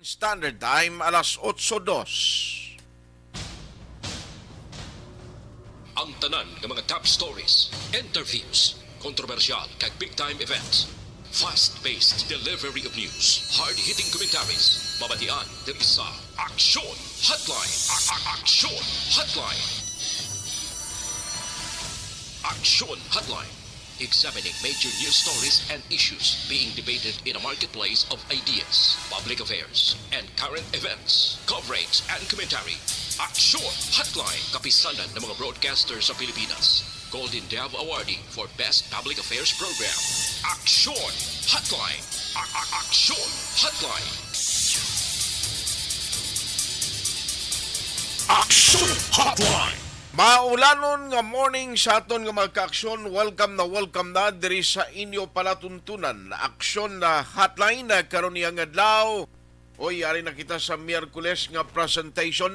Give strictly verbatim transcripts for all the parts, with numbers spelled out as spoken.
Standard Time, alas otso dos. Ang tanan nga mga top stories, interviews, kontrobersyal kag big time events, fast-paced delivery of news, hard-hitting commentaries, mabatian diri sa Aksyon Hotline. A- a- Aksyon Hotline. Aksyon Hotline. Examining major news stories and issues being debated in a marketplace of ideas, public affairs, and current events, coverage, and commentary. Aksyon Hotline, kapisanan ng mga broadcaster sa Pilipinas. Golden Dove Awardee for Best Public Affairs Program. Aksyon Hotline. A- a- Aksyon Hotline. Aksyon Hotline. Maulanon nga morning sa aton nga mga kaaksyon. Welcome na welcome na diri sa inyo palatuntunan, Aksyon na Hotline, na karon iyang adlaw. Oy, ari na kita sa Miyerkules nga presentation,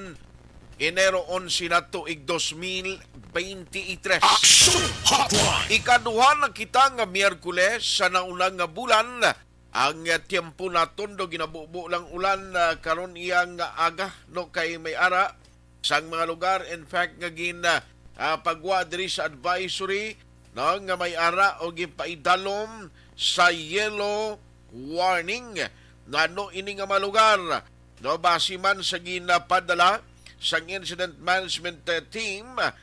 Enero onse na, tuig dos mil beintitres. Aksyon Hotline. Ikaduha na kita nga Miyerkules sa nauna nga bulan. Ang, ah, tiyempo naton do ginabubo lang ulan, ah, karon iyang aga, no, kay may ara sang mga lugar, in fact, nga gin, ah, ah, pagwa diri sa advisory, no, nga may ara o ginpaidalom sa yellow warning. Ngano ini nga mga lugar? No, base man sa ginapadala sang incident management, eh, team, ah,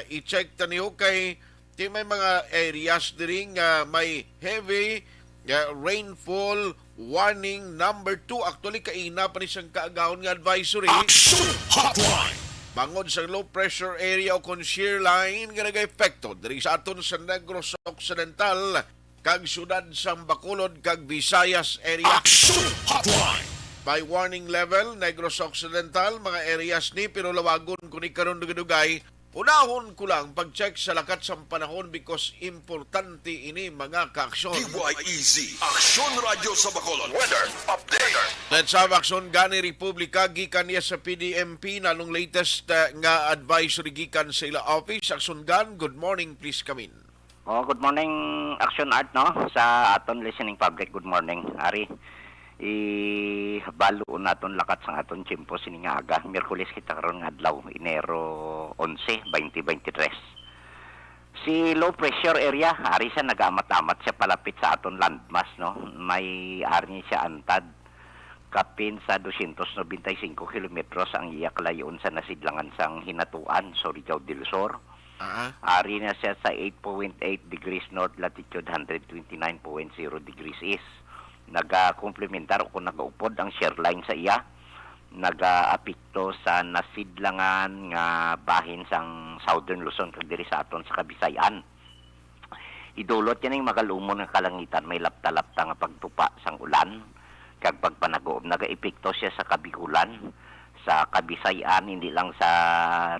i-check ta niyo kay ti may mga areas diri nga may heavy, ah, rainfall warning number two. Actually, kaina pa ni sang kaagahon nga advisory. Action Hotline. Bangod sa low pressure area o kon shear line nga nagaepekto diri sa aton sa Negros Occidental kag siyudad sang Bacolod kag Visayas area. Action Hotline. By warning level, Negros Occidental, mga areas ni, pero lawagon ko ni karon dugay-dugay. Unahon ko lang pag-check sa lakat sang panahon because importante ini, mga kaaksyon. D Y E Z, Aksyon Radyo sa Bacolod. Weather update. Let's have Aksyon gani Republika gikan niya sa P D M P, nanong latest, uh, nga advisory gikan sa ila office. Aksyon Gan, good morning, please come in. Oh, good morning, Action Art, no? Sa aton listening public, good morning. Ari, ibalo naton lakat sang aton tiyempo sini nga aga. Miyerkules kita karon nga adlaw, Enero onse, twenty twenty-three. Si low pressure area, ari siya nagaamat-amat siya palapit sa aton landmass, no? May ari siya antad kapin sa dosyentos nobenta y singko kilometros ang iya kalayon sa nasidlangan sang Hinatuan, Surigao del Sur. Ah. Ari na siya sa eight point eight degrees north latitude, hundred twenty-nine point zero degrees east. Nagakomplementar o kung nagaupod ang shear line sa iya, nagaapekto sa nasidlangan nga bahin sang Southern Luzon kag diri sa aton sa Kabisayan. Idulot yan ang magalumon nga kalangitan, may lapta-lapta nga pagtupa sang ulan kag pagpanagob. Nagaepekto siya sa Kabigulan, sa Kabisayan, hindi lang sa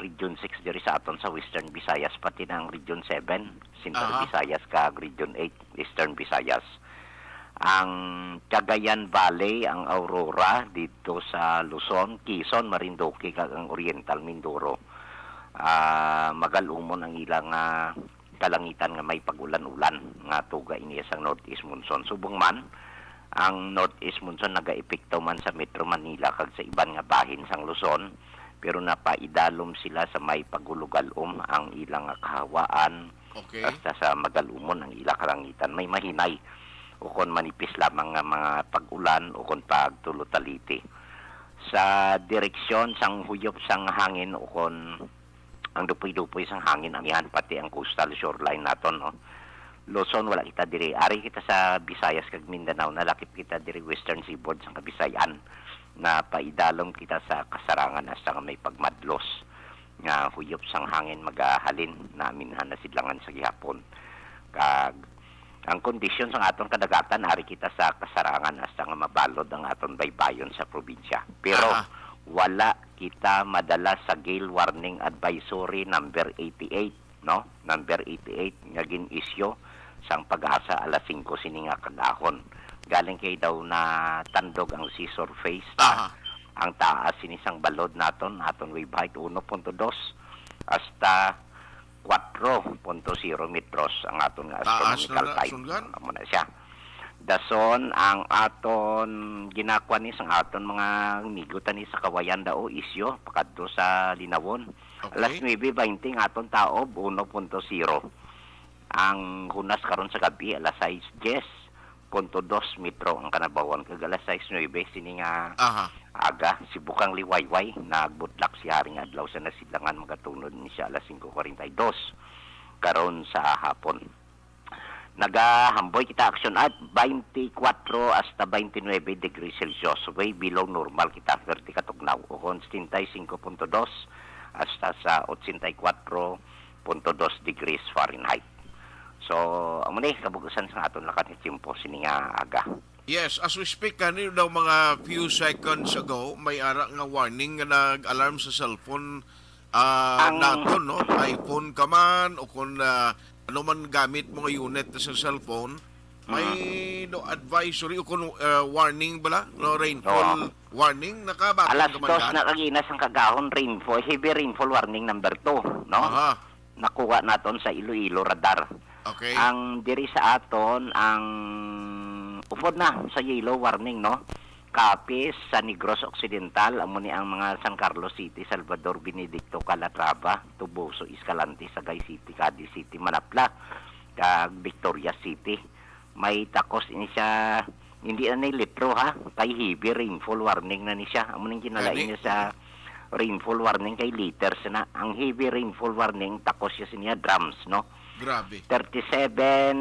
Region six diri sa aton sa Western Visayas, pati na ang Region seven, Central Aha. Visayas, kag Region eight, Eastern Visayas. Ang Cagayan Valley, ang Aurora, dito sa Luzon, Quezon, Marinduque, kag ang Oriental Mindoro. Ah, magalumon ang ilang, ah, kalangitan nga may pag-ulan-ulan nga tuga ini sang northeast monsoon. Subong man, ang northeast monsoon nagaepekto man sa Metro Manila kag sa iban nga bahin sang Luzon, pero napaidalom sila sa may pagulugalom ang ilang nga kahawaan, Okay. hasta sa magalumon ang ila kalangitan. May mahinay ukon manipis lamang nga mga pag-ulan ukon pagtulutaliti. Sa direksyon sang huyop sang hangin ukon ang dupoy-dupoy sang hangin, amihan pati ang coastal shoreline naton, no? Luzon, wala kita diri. Ari kita sa Visayas kag Mindanao, nalakip kita diri western seaboard sang Kabisayan. Napaidalom kita sa kasarangan hasta nga may pagmadlos nga huyop sang hangin magahalin na aminhan na sidlangan sa gihapon. Kag ang kondisyon sang aton kadagatan, ari kita sa kasarangan hasta nga mabalod ang aton baybayon sa probinsya. Pero Aha. wala kita madala sa gale warning advisory number eighty-eight, no? Number eighty-eight nga gin-issue sang PAGASA alas singko sini nga kagahon. Galing kay daw natandog ang sea surface na Aha. ang taas sini sang balod naton, aton wave height uno punto dos hasta kwatro punto zero metros ang aton nga Taas na astronomical na, height. Sunggan. Amo na siya. Dason ang aton ginakwa ni sang aton mga amigo tani sa Kawayan daw isyo pakadto sa Linawon. Okay. Alas nuebe baynte ang aton taob, uno punto zero. Ang hunas karon sa gabi, alas sais diyes punto dos metro ang kanabawan, kag alas sais nuebe sini nga Aha. aga, si Bukang Liwayway, nagbudlak si Haring Adlaw sa Nasidlangan, magatunod ni siya alas singko kwarenta y dos karon sa hapon. Nagahamboy kita, Action Art, twenty-four hasta twenty-nine degrees Celsius. Way below normal kita, thirty katugnaw, o kon setenta y cinco punto dos hasta sa ochenta y cuatro punto dos degrees Fahrenheit. So, amo ni kabug-usan sa aton lakat nga tiyempo sini nga aga. Yes, as we speak, kani daw mga few seconds ago, may ara nga warning nga nag-alarm sa cellphone, ah, Ang naton, no? iPhone ka man, o kung, ah, ano man gamit mo nga unit sa cellphone, may Mm. no advisory o kung, ah, warning bala, no? Rainfall Oo. warning, nakabaton Alas ka man dos dyan? na kagina sang kagahon, rainfall, heavy rainfall warning number two, no? Aha. Nakuha naton sa Iloilo radar. Okay. Ang diri sa aton, ang upod na sa yellow warning, no? Capiz, sa Negros Occidental, amo ni ang mga San Carlos City, Salvador, Benedicto, Calatrava, Toboso, Escalante, Sagay City, Cadiz City, Manapla, kag Victoria City. May takos ini siya, hindi na ni litro, ha, kay heavy rainfall warning na ni siya. Amo ning ginalain Gani. niya sa rainfall warning kay liters na. Ang heavy rainfall warning, takos siya sa niya drums, no? Grabe. Thirty-seven,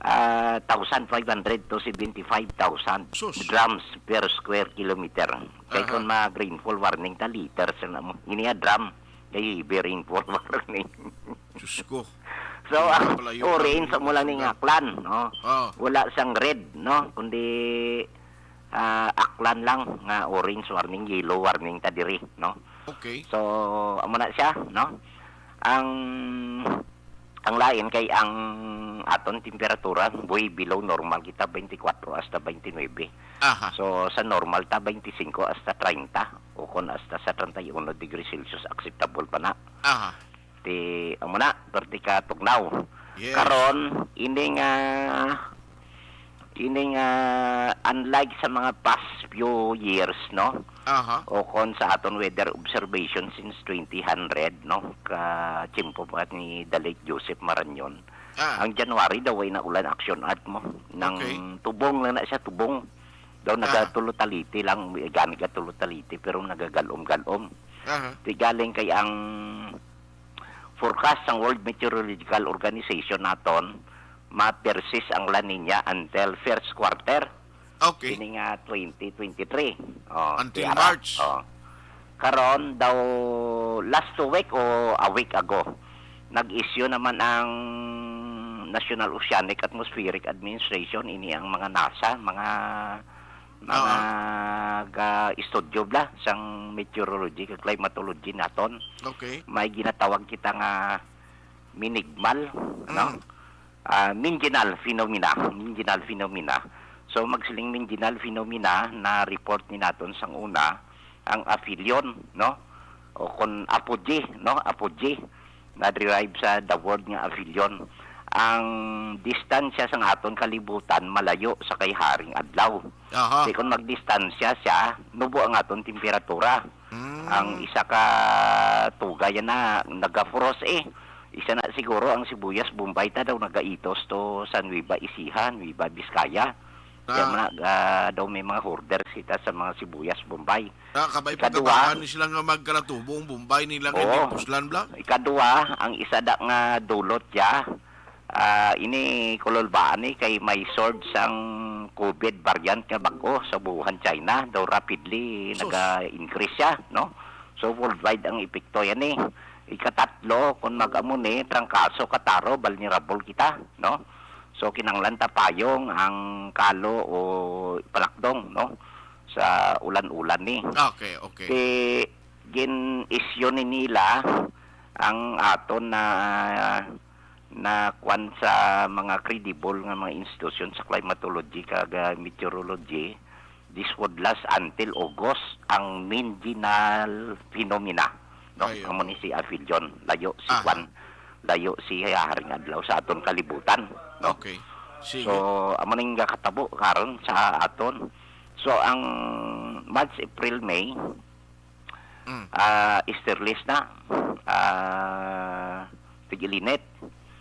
ah, thousand five hundred to seventy-five thousand Sus. drums per square kilometer. Kay Aha. kung mag-rainfall warning ta, liters na mo. Ini nga drum, kay heavy rainfall warning. Diyos ko. So, Hindi ang pala yun orange ang mo lang ni nga Aklan, no? Oh. Wala sang red, no? Kundi, ah, Aklan lang nga orange warning, yellow warning ta diri, no? Okay. So, amo na siya, no? Ang, ang lain kay ang aton temperatura way below normal kita, twenty-four hasta twenty-nine. Aha. So, sa normal ta, twenty-cinco hasta treinta, o kon hasta sa treinta y uno degrees Celsius, acceptable pa na. Aha. Ti, amo na, perti ka tugnaw. Yes. Karon, ini nga, ini nga, unlike sa mga past few years, no? Aha. O kon sa aton weather observation since twenty hundred, no? Ka tiyempo pa ni the late Joseph Marañon. Ah. Ang January daw, way na ulan, Action Art mo. Nang Okay. tubong lang na siya, tubong. Daw Ah. nagatulo-taliti lang, gani gatulo-taliti, pero nagagalom-galom. Aha. Ti galing kay ang forecast sang World Meteorological Organization naton, ma-persist ang La Niña until first quarter. Okay. Ini nga twenty twenty-three. Oh, Until ti ara. March. Oh. Karon daw, last two week o a week ago, nag-issue naman ang National Oceanic Atmospheric Administration, ini ang mga NASA, mga, mga Oo. ga-estudyo bla sang meteorology kag climatology naton. Okay. May ginatawag kita nga minigmal, no? Mm. Ah, mean general phenomena, mean general phenomena. So, magsiling mean general phenomena na report ni naton sang una, ang aphelion, no? O kon apogee, no? Apogee, na-derive sa the word nga aphelion. Ang distansya sang aton kalibutan malayo sa kay Haring Adlaw. Aha. Di kon magdistansya siya, nubo ang aton temperatura. Mm. Ang isa ka tugay na naga-frost eh. Isa na siguro ang Sibuyas Bombay ta daw nagaitos to sa Nueva Ecija, Nueva Vizcaya. Kaya Ah. mga, ah, daw may mga hoarders kita sa mga Sibuyas Bombay. Ah, kabay Ikaduha. pagkabahan ni sila nga magkalatubo ang Bombay nila nga Oo. hindi puslan bla? Ikaduha, ang isa da nga dulot ya, ah, ini kululbaan ni kay may surge sang COVID variant nga bag-o sa Wuhan, China. Daw rapidly Sus. naga-increase siya, no? So, worldwide ang epekto yan eh. Ikatatlo, kung mag-amo ni, trangkaso, kataro, vulnerable kita, no? So, kinanglan ta payong ang kalo o palakdong, no? Sa ulan-ulan ni. Okay, okay. Ti gin-issue ni nila ang aton na, na kwan sa mga credible nga mga institusyon sa climatology kag, ah, meteorology. This would last until August, ang mean general phenomena, no? Ay, Amo ni okay. si aphelion, layo si Aha. kwan, layo si Haring Adlaw sa aton kalibutan, no? Okay. Sige. So, amo ning gakatabo karon sa aton. So, ang March, April, May, Mm. ah, easterlies na. Ah, tig-ilinit.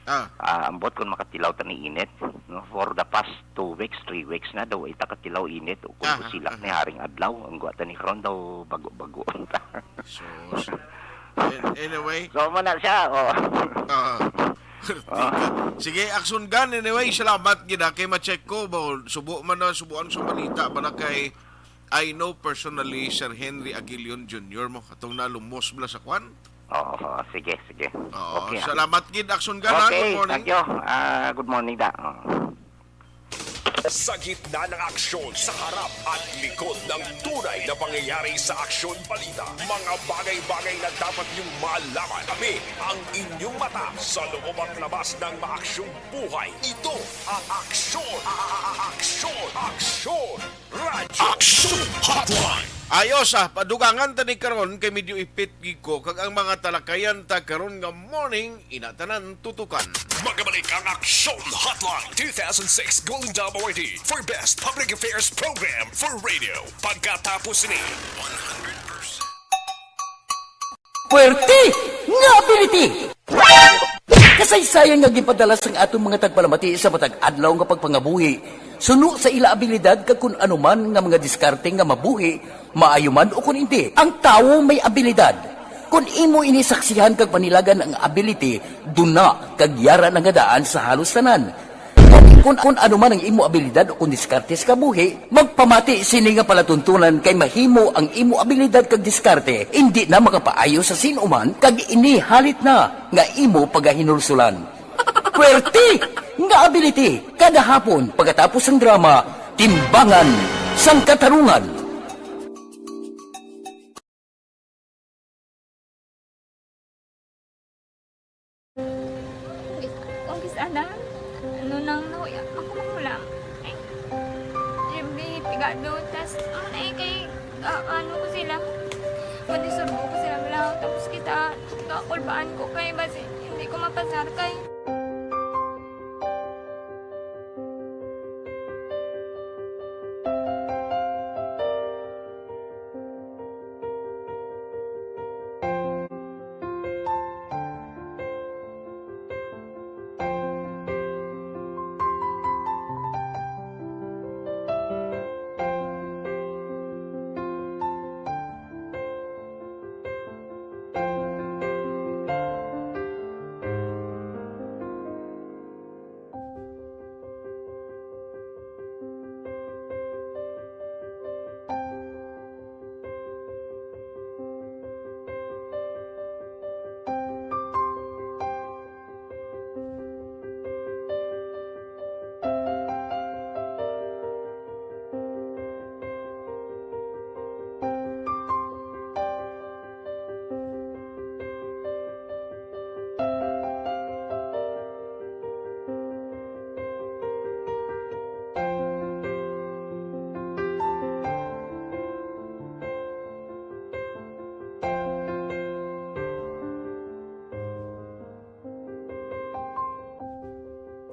Ah. Ah, ambot kung makatilaw ta ni init, no? For the past two weeks, three weeks na daw, ita katilaw init, o kung Aha, kusilak aha. ni haring adlaw, ang guwata ni karon daw, bago-bago. Sus. An-, anyway. So, man na siya, oh. Ah. Tika. Sige, Action Gun, anyway, salamat gid, ah, kay ma-check ko ba, subo man na, subuan sa balita ba na kay, I know personally Sir Henry Aguilion Junior mo, atong nalumos bala sa kwan. Oo, oo, sige, sige. Oo, Okay, ah. salamat gid, Action Gun, ha? Okay, Good morning. thank you. Ah, good morning, da. Oo. Sa gitna ng aksyon, sa harap at likod ng tunay na pangyayari sa Aksyon Balita, mga bagay-bagay na dapat niyong malaman. Kami ang inyong mata sa loob at labas ng maaksyong buhay. Ito ang Aksyon, a-, a-, a-, Aksyon, Aksyon Radyo. Action Hotline. Ayos, ah, padugangan ta ni karon kay medyo ipit gid ko kag ang mga talakayan ta karon nga morning, ina tanan tutukan. Magabalik ang Action Hotline two thousand six Golden Dome Awardee for Best Public Affairs Program for Radio. Pagkatapos ni Puwerte nga ability! Kasaysayan nga ginpadala sang aton mga tagpalamati sa matag adlaw nga pagpangabuhi, suno sa ila abilidad kag kun ano man nga mga diskarte nga mabuhi, maayo man o kun indi. Ang tawo may abilidad. Kun imo ini saksihan kag panilagan ang ability, duna kag yara na nga daan sa halos tanan. Kun, kun ano man ang imo abilidad o kun diskarte sa kabuhi, magpamati sini nga palatuntunan kay mahimo ang imo abilidad kag diskarte indi na makapaayo sa sin-o man kag ini halit na nga imo pagahinulsulan. Puwerte nga ability kada hapon pagkatapos sang drama, Timbangan sang Katarungan. Ang kis-, ana, ano nang nahuya, ako mahulam. Ay, Jimmy, pigado, tas, ano na eh, kay, ah, ano ko sila, madisturbo ko sila, wala, tapos kita, kakulbaan ko, kay, basi, hindi ko mapasar, kay,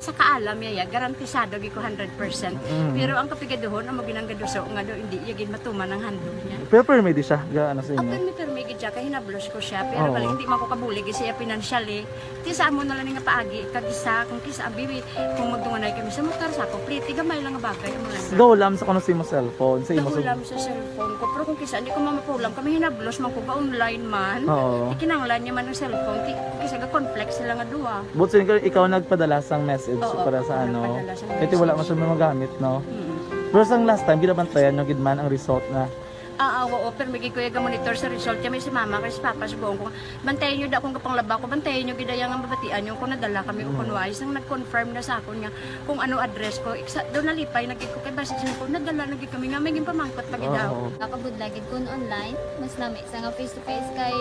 Sa kaalam niya, ya, garantisado gid ko hundred percent. Mm. Pero ang kapigaduhon, amo ginang gaduso nga daw hindi iya gid matuman ang handog niya. Pero permi di siya, ga-, ano sa inyo? Ah, permi, permi gid siya, kay hinablos ko siya. Pero Oo. bali, hindi man ko kabulig siya financially. Ti sa amo na lang nga paagi, kag isa, kung kisa, abi, kung magdunganay kami sa motor, sa ako, pliti, gamay lang nga bagay, amo lang. Gahulam sa kuno sa imo cellphone, sa imo sa Gahulam sa cellphone ko, pero kung kisa, hindi ko mamapulam, kami hinablos man ko ba online man. Oo. Ikinanglan niya man ang cellphone, ki-, kisa ga-conflict sila nga duha. But since ikaw, ikaw nagpadala sang message Oo, para sa ako ano, nagpadala sang kaya wala message. man siya magamit, no? Mm. Pero sang last time, ginabantayan nyo gid man ang result na Ah, ah, oo, pero may gid ko iya ga-monitor sa result. Kaya may si mama, kay si papa, sugoon ko, "Bantayan niyo da kung kapanglaba ko, bantayan niyo gid iya nga mabatian niyo kung nadala kami o Mm. kung wala." Isang nag-confirm na sa akon nga kung ano address ko. Iksa, daw nalipay na gid ko kay basi siya ko, nadala na gid kami nga may ginpamangkot pa gid daw. Oo. Nakabudlay gid kun online, mas lami sa nga face to face kay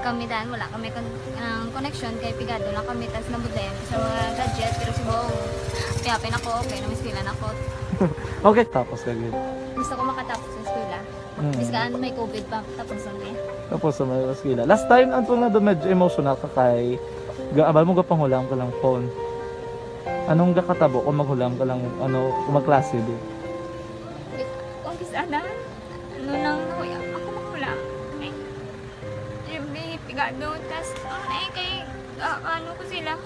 kami dan wala kami kon-, ang connection kay pigado lang kami tas nabudlayan ko sa mga gadget pero subong kaya pin ako okay na eskwela na ko. Okay, tapos ka gid. Gusto ko makatapos sa eskwela. Mm. Biskan may covid pa, tapos na eh. Tapos sa mga eskwela. Last time, ang tunga doon, medyo emotional ka kay ga-, abal mo, gapangulam ka lang phone. Anong gakatabo kung maghulam ka lang, ano, kung magklase, be? Kung kis ana, ano nang nahuya ako maghulam. Ay, yung may pigado, tas ang ay kay ah, ano ko sila,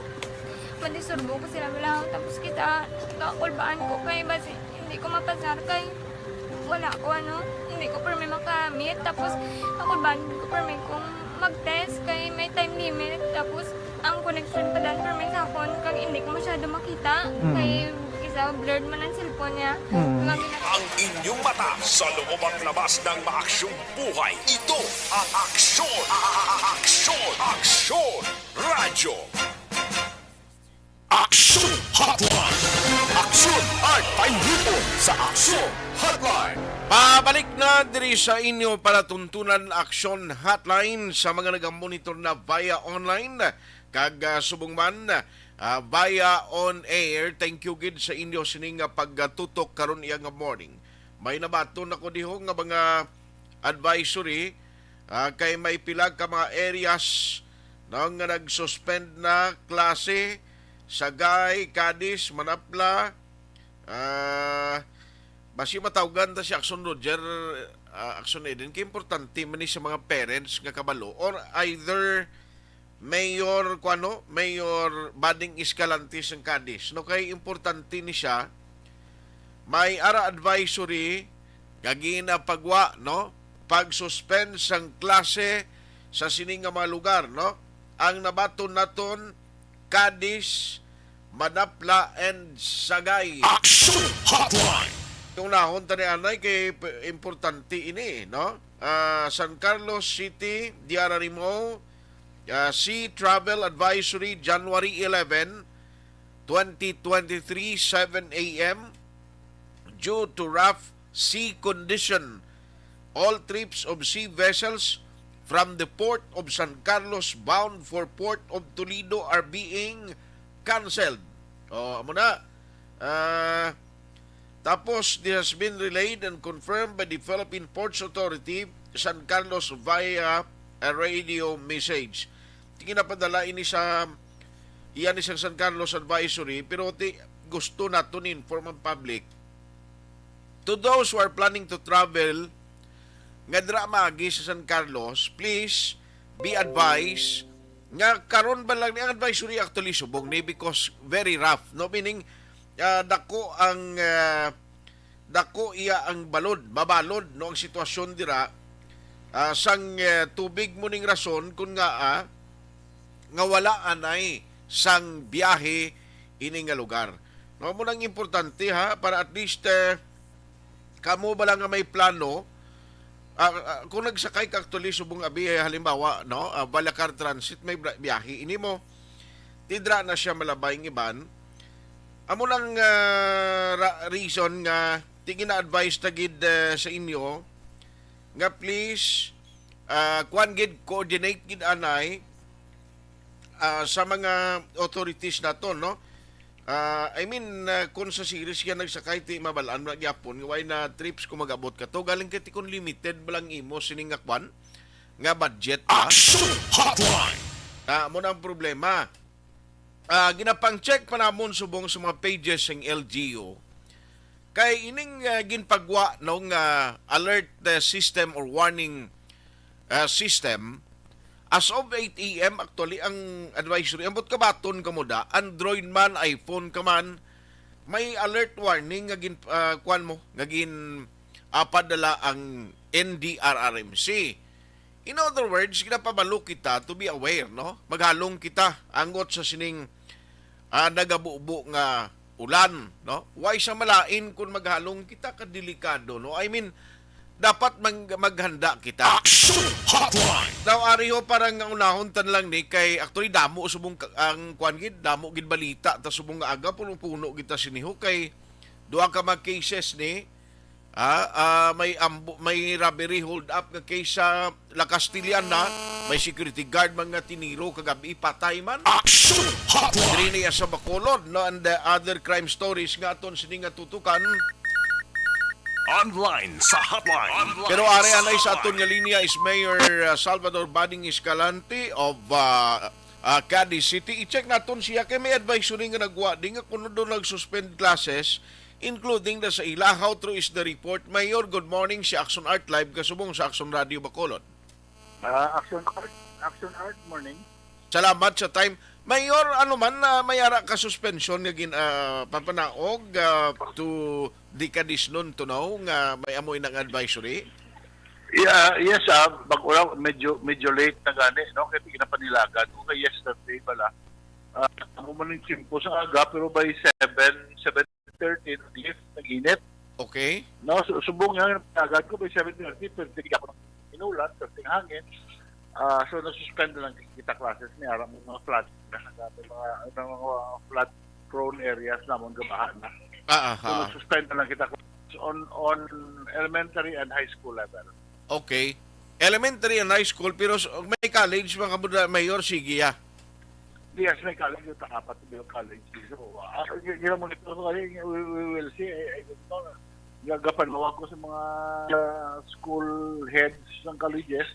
madisturbo ko sila wala. Tapos kita, kakulbaan ko kay basi hindi ko mapasar kay wala ko ano, hindi ko permi makamit. Tapos kakulbaan ko permi kung mag-test kay may time limit. Tapos ang connection pa dan permi sa akon kag hindi ko masyado makita. Mm. Kay isa blurred man ang cellphone niya. Mm. Lagi na Ang inyong mata sa loob at labas ng maaksyong buhay. Ito ang aksyon. Aksyon. Aksyon. Radyo. Aksyon Hotline. Aksyon at painipon sa Aksyon Hotline. Pabalik na diri sa inyo palatuntunan, Aksyon Hotline, sa mga nagamonitor na via online kag ah, subong man ah, via on air. Thank you gid sa inyo sini nga pagtutok karon iya nga morning. May nabaton ako diho nga mga advisory ah, kay may pila ka mga areas, no, nga nag-suspend na klase, Sagay, Cadiz, Manapla, ah, basi matawgan ta si Aksyon Roger, ah, Aksyon Eden, kay importante man ni sa mga parents nga kabalo, or either Mayor, kuano, Mayor Bading Escalante sang Cadiz, no, kay importante ni siya. May ara advisory nga ginapagwa, no, pag-suspend sang klase sa sini nga mga lugar, no. Ang nabaton naton, Cadiz, Manapla, and Sagay. Aksyon Hotline. Unahon ta ni anay kay p- importante ini, no. Ah, San Carlos City, Diara Rimo, ah, Sea Travel Advisory, January eleven, twenty twenty-three, seven a m, due to rough sea condition. All trips of sea vessels from the port of San Carlos bound for Port of Toledo are being canceled. O, amo na. Ah, tapos, this has been relayed and confirmed by the Philippine Ports Authority, San Carlos, via a radio message. Ginapadala ini sa iya ni sang San Carlos Advisory, pero ti, gusto naton i-inform ang public. To those who are planning to travel nga dira maagi sa San Carlos, please be advised nga karon ba lang ni ang advisory actually subong ni, because very rough, no, meaning ah, dako ang ah, dako iya ang balod, mabalod, no, ang sitwasyon dira ah, sang ah, tubig mo ning rason kun nga ah, nga wala anay sang biyahe ini nga lugar. No, mo nang importante ha, para at least eh, kamo ba lang nga may plano, ah, ah, kung nagsakay ka actually subong abi, eh, halimbawa, no, ah, Balacar Transit, may bra- biyahe ini mo, tidra na siya malabay ng iban. Amo nang ah, ra- reason nga tingin na advice ta gid eh, sa inyo nga please ah, kuan gid, coordinate gid anay ah, sa mga authorities nato, no? Ah, I mean, ah, kung sa series ka nagsakay, ti mabalaan mo na gyapon nga way na trips kung mag-abot ka to. Galing kay ti kung limited ba lang imo sining nga kwan, nga budget ba? Action Hotline. Ah, mo na ang problema. Ah, ginapang-check pa namon subong sa mga pages ng L G U. Kay ining ah, ginpagwa no nga alert ah, system or warning ah, system, as of eight a m actually ang advisory. Ambot kabaton ka mo da, Android man, iPhone ka man, may alert warning nga gin ah, kuan mo, nga gin ah, padala ang N D R R M C. In other words, ginapabalo kita to be aware, no? Maghalong kita angot sa sining ah, nagabubo nga ulan, no? Way sa malain kung maghalong kita ka delikado, no? I mean, dapat mag maghanda kita. Action Hotline. Daw ariho parang nga unahon tan lang ni kay actually damo subong ka- ang kuan gid, damo gid balita ta subong nga aga puno-puno kita siniho kay duha ka mga cases ni ah, ah, may ambu, may robbery hold up nga case sa La Castellana, may security guard man nga tiniro kagabi, patay man. Action Hotline. Diri niya sa Bacolod, no, and the other crime stories nga aton sini nga tutukan. Online sa hotline. Pero ari anay sa aton nga linya is Mayor uh, Salvador Bading Escalante of uh, ah, Cadiz City. I-check naton siya kay may advisory nga nagwa di nga kuno daw nag-suspend classes, including na sa ila. How true is the report? Mayor, good morning. Si Action Art live kasubong sa Action Radio Bacolod. Ah, Action Art, Action Art, morning. Salamat sa time. Mayor, ano man, ah, may ara ka suspension nga gin, ah, papanaog, ah, to the Cadiznon to know nga may amo inang advisory? Yeah, yes, ah, bag-o lang, medyo, medyo late na gani, no? Kaya pinapanilagan ko kay yesterday pala. Ah, amo man yung tiyempo sa aga, pero by seven, seven thirty, nag-lift, nag-init. Okay. No, su-, subong nga, nagkagad ko, by seven thirty, pero hindi ako nang inulan, pero hangin. Ah, so, nasuspend na lang kita classes ni ara mga flood. Mga, mga, mga flood prone areas namon gabaha na. Ah, So, aha. nasuspend na lang kita on, on elementary and high school level. Okay. Elementary and high school, pero s-, may college, mga kabuda, Mayor, sige, ah. Yes, may college, yung apat na college. So, ah, y-, yun ang monitor ko kasi, we, we will see. I, I don't know. Gagapanawag ko sa mga, ah, school heads ng colleges.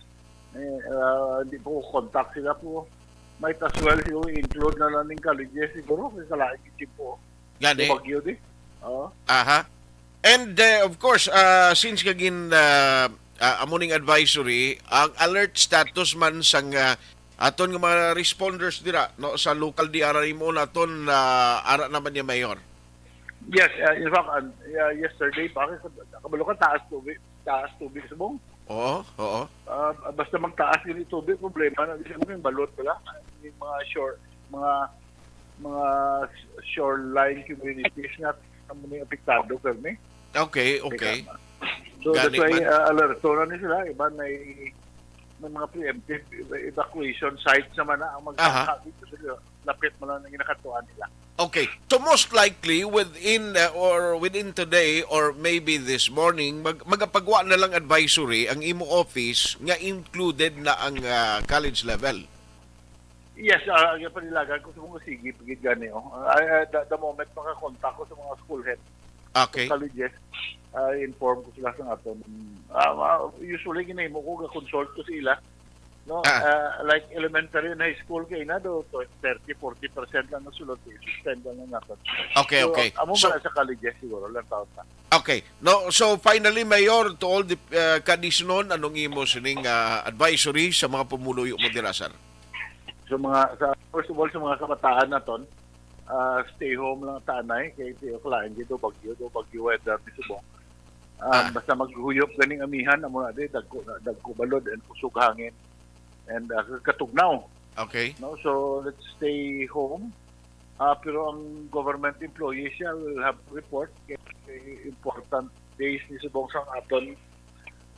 Eh, ah, hindi po contact sila po. Might as well siguro include na lang ng colleges siguro. Kasi sa lahat yung po. Gani. Yung Baguio di. Oo. Aha. And, uh, of course, uh, since kagin, uh, uh, amo ning advisory, ang alert status man sang, uh, aton nga mga responders dira, no, sa local D R R M O naton, uh, ara naman niya, Mayor. Yes, uh, in fact, uh, yeah, yesterday pa, kasi sa kabalo ka, taas tubig, taas tubig subong. Oo, oo. Ah, basta magtaas yung tubig, problema na, di mo yung balot, wala. Yung mga shore, mga, mga shoreline communities nga, ang mga apektado, permi. Okay, okay. Teka, so, that's Gani why, man. uh, alerto na ni sila. Iba may, may mga preemptive ev-, evacuation sites naman na ang Aha. magkakabit sa lapit mo lang ang ginakatuan nila. Okay. So, most likely, within, uh, or within today or maybe this morning, mag-, magapagwa na lang advisory ang imo office nga included na ang, uh, college level. Yes, uh, ang panilagan ko sa mga sige, pagid gani, oh. Uh, uh, the, the moment makakontak ko sa mga school head, Okay. colleges, uh, inform ko sila sa aton. Uh, uh, usually, ginahimo ko, ga-consult ko sa ila. No? Ah. Uh, like elementary and high school, kay na do, to thirty, forty percent lang ang sulod, eh, suspend lang ang naton. Okay, So, okay. amo So, ba sa colleges siguro, lang taon na. Okay. No, so finally, Mayor, to all the, uh, Cadiznon, anong imo sining, uh, advisory sa mga pumuluyo mo dira, sir? So, mga, sa, first of all, sa mga kabataan naton, uh, stay home lang tanay, kay tiyo kalain dito, bagyo, do, bagyo weather ni subong. Um, Ah. Basta maghuyop ganing amihan, amo na di, dagko na, dagko balod and kusog hangin and, uh, katugnaw. Okay. No, so let's stay home. Ah, pero ang government employees siya will have to report kay important days ni subong sang aton,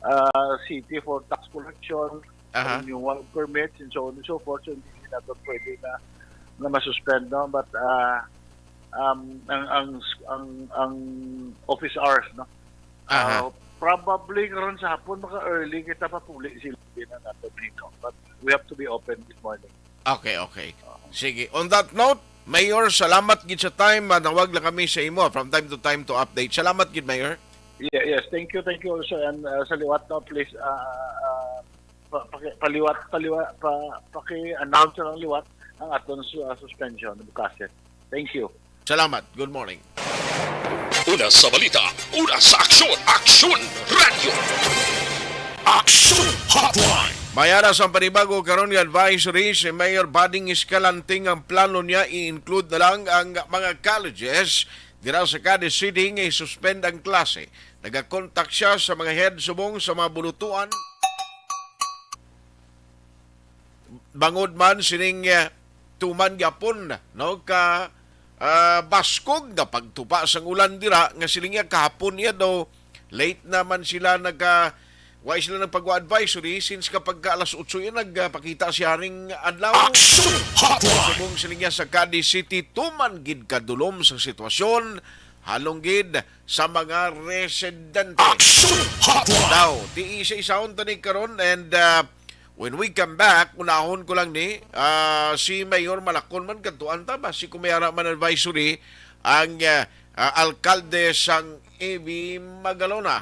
ah, city for tax collection, Aha. renewal permits, and so on and so forth. So, hindi nato pwede na, na masuspend, no? But, ah, um, ang, ang, ang, ang office hours, no? Aha. Ah, probably karon sa hapon, maka-early kita papuli sila din ang ato dito. But we have to be open this morning. Okay, okay. Oo. Sige. On that note, Mayor, salamat gid sa time. Manawag lang kami sa imo from time to time to update. Salamat gid, Mayor. Yeah, yes. Thank you, thank you also. And, uh, sa liwat, no, please, uh, uh, pa-, paki-, paliwat, paliwa-, pa-, paki-announce lang liwat ang aton su-, uh, suspension, bukasin. Thank you. Salamat. Good morning. Una sa balita, una sa aksyon, Aksyon Radio. Aksyon Hotline. May ara sa panibago karon nga advisory si Mayor Bading Escalante nga ang plano niya i-include na lang ang mga colleges dira sa Cadiz City nga i-suspend ang klase. Nagakontak siya sa mga head subong sa mga bulutuan. Bangod man sining, eh, tuman gyapon, no, ka, ah, baskog nga pagtupa sang ulan dira, nga siling niya kahapon niya daw, late naman sila nag, ah, wa sila nagpagwa advisory since kapag ka alas otso yan nagpakita siya ring adlaw. Action Hotline! Subong siling niya sa Cadiz City, tuman gid kadulom sa sitwasyon, halong gid sa mga residente. Action Hotline! Daw, ti isa-isahon ta ni karon and, ah, when we come back, unahon ko lang ni, ah, si Mayor Malacon man kadtuan ta ba si Kumayara man advisory ang, ah, ah, alkalde sang A B Magalona.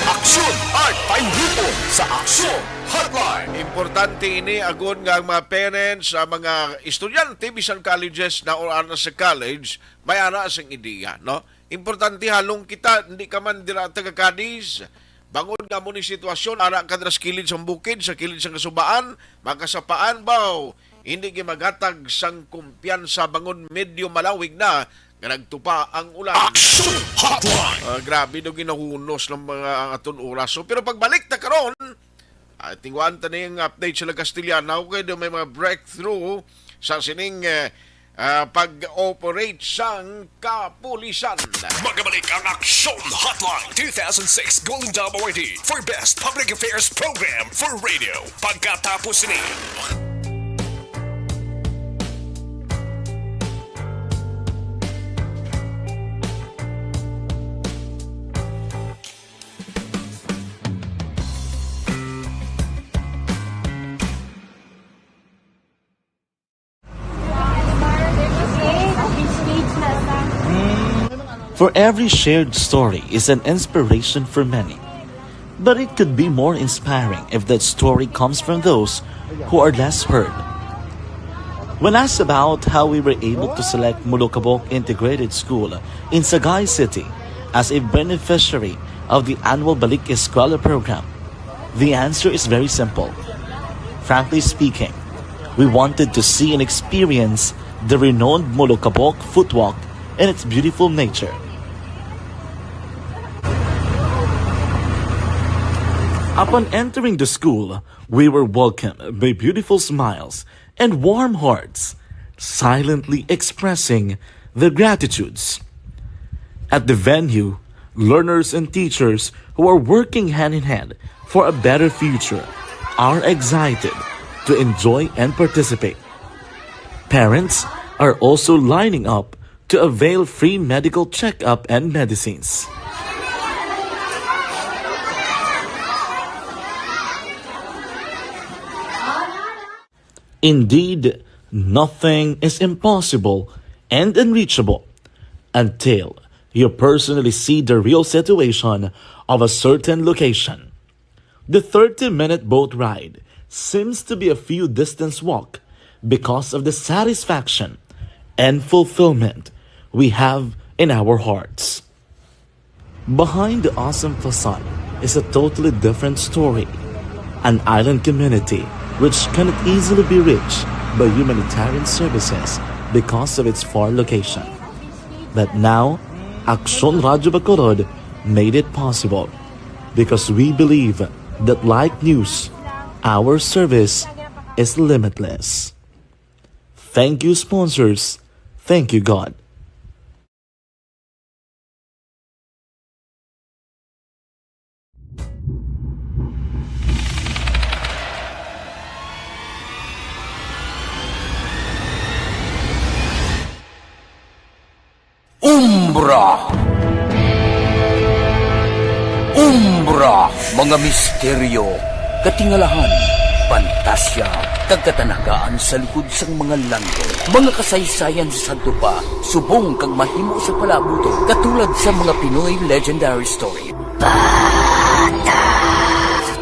Aksyon, Art Paindupo sa Aksyon. Hotline. Importante ini, agod nga ang mga parents, ang mga estudyante, bisan colleges na or ana sa college, may ana sing ideya, no? Importante, halong kita, hindi ka man dira taga Cadiz. Bangod nga mo ni sitwasyon, ara ka dira sa kilid sang bukid, sa kilid sang kasubaan, makasapaan, baw, hindi gyud maghatag sang kumpiyansa, bangod medyo malawig na nga nagtupa ang ulan. Action Hotline. Ah, grabe daw ginahunos ng mga ang aton oras. So, pero pagbalik ta karon, ah, tingwaan ta ning update sila Castellana, okay, daw may mga breakthrough sa sining, eh, ah, pag-operate sang kapulisan. Magabalik ang Action Hotline two thousand six Golden Dome Awardee for Best Public Affairs Program for Radio. Pagkatapos ni For every shared story is an inspiration for many. But it could be more inspiring if that story comes from those who are less heard. When asked about how we were able to select Molokabok Integrated School in Sagay City as a beneficiary of the annual Balik Eskwela program, the answer is very simple. Frankly speaking, we wanted to see and experience the renowned Molokabok Footwalk and its beautiful nature. Upon entering the school, we were welcomed by beautiful smiles and warm hearts, silently expressing their gratitudes. At the venue, learners and teachers who are working hand in hand for a better future are excited to enjoy and participate. Parents are also lining up to avail free medical checkup and medicines. Indeed, nothing is impossible and unreachable until you personally see the real situation of a certain location. The thirty-minute boat ride seems to be a few distance walk because of the satisfaction and fulfillment we have in our hearts. Behind the awesome facade is a totally different story. An island community which cannot easily be reached by humanitarian services because of its far location. But now, Aksyon Radyo Bacolod made it possible because we believe that like news, our service is limitless. Thank you, sponsors. Thank you, God. Umbra. Umbra, mga misteryo, katingalahan, pantasya, kag katanagaan sa likod sang mga langgam. Mga kasaysayan sa sadto pa, subong kag mahimo sa palaabuton, katulad sa mga Pinoy legendary story.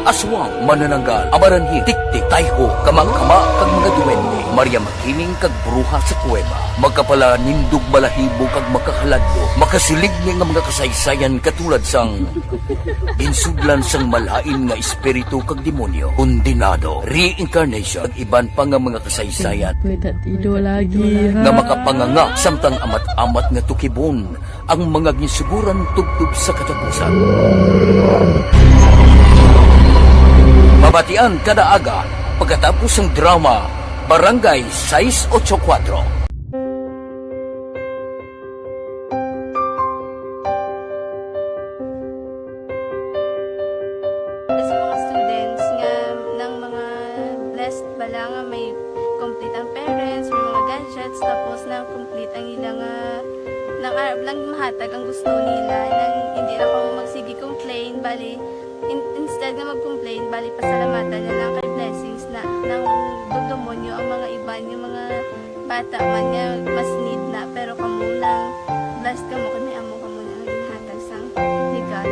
Aswang, manananggal, amaranhil, tiktik, tayho, kamangkama, kag mga duwende, Maria Makiling kag bruha sa kuweba, makapalanindog balahibo kag makahaladlok, makasiligni nga mga kasaysayan katulad sang ginsudlan sang malain nga espiritu kag demonyo, kondenado, reincarnation, kag iban pa nga mga kasaysayan May tatido lagi, ha? nga makapanganga samtang amat-amat nga tukibon ang mga ginsuguran tubtob sa katapusan. Mabatian kada aga pagkatapos sang drama Barangay sais ocho kuwatro. Sa mga students nga nang mga blessed bala nga may complete ang parents, may mga gadgets, tapos nang complete ang ila nga nang arab lang mahatag ang gusto nila, nang hindi na ko magsige complain, bali in, instead nga mag-complain, bali pasalamatan na lang kay blessings na nang dugdumonyo ang mga iban yung mga bata man nga mas need na, pero kamo lang blessed kamo kay may amo kamo nga ginhatag sang ni God.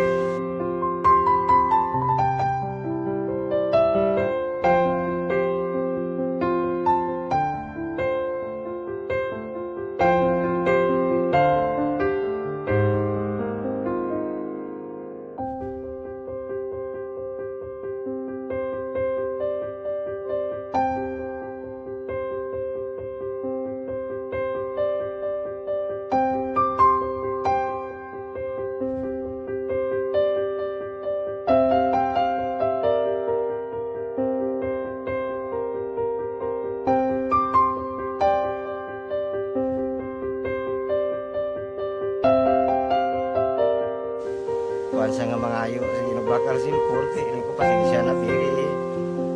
Sa cellphone, kay ini ko, pasensya na, bili.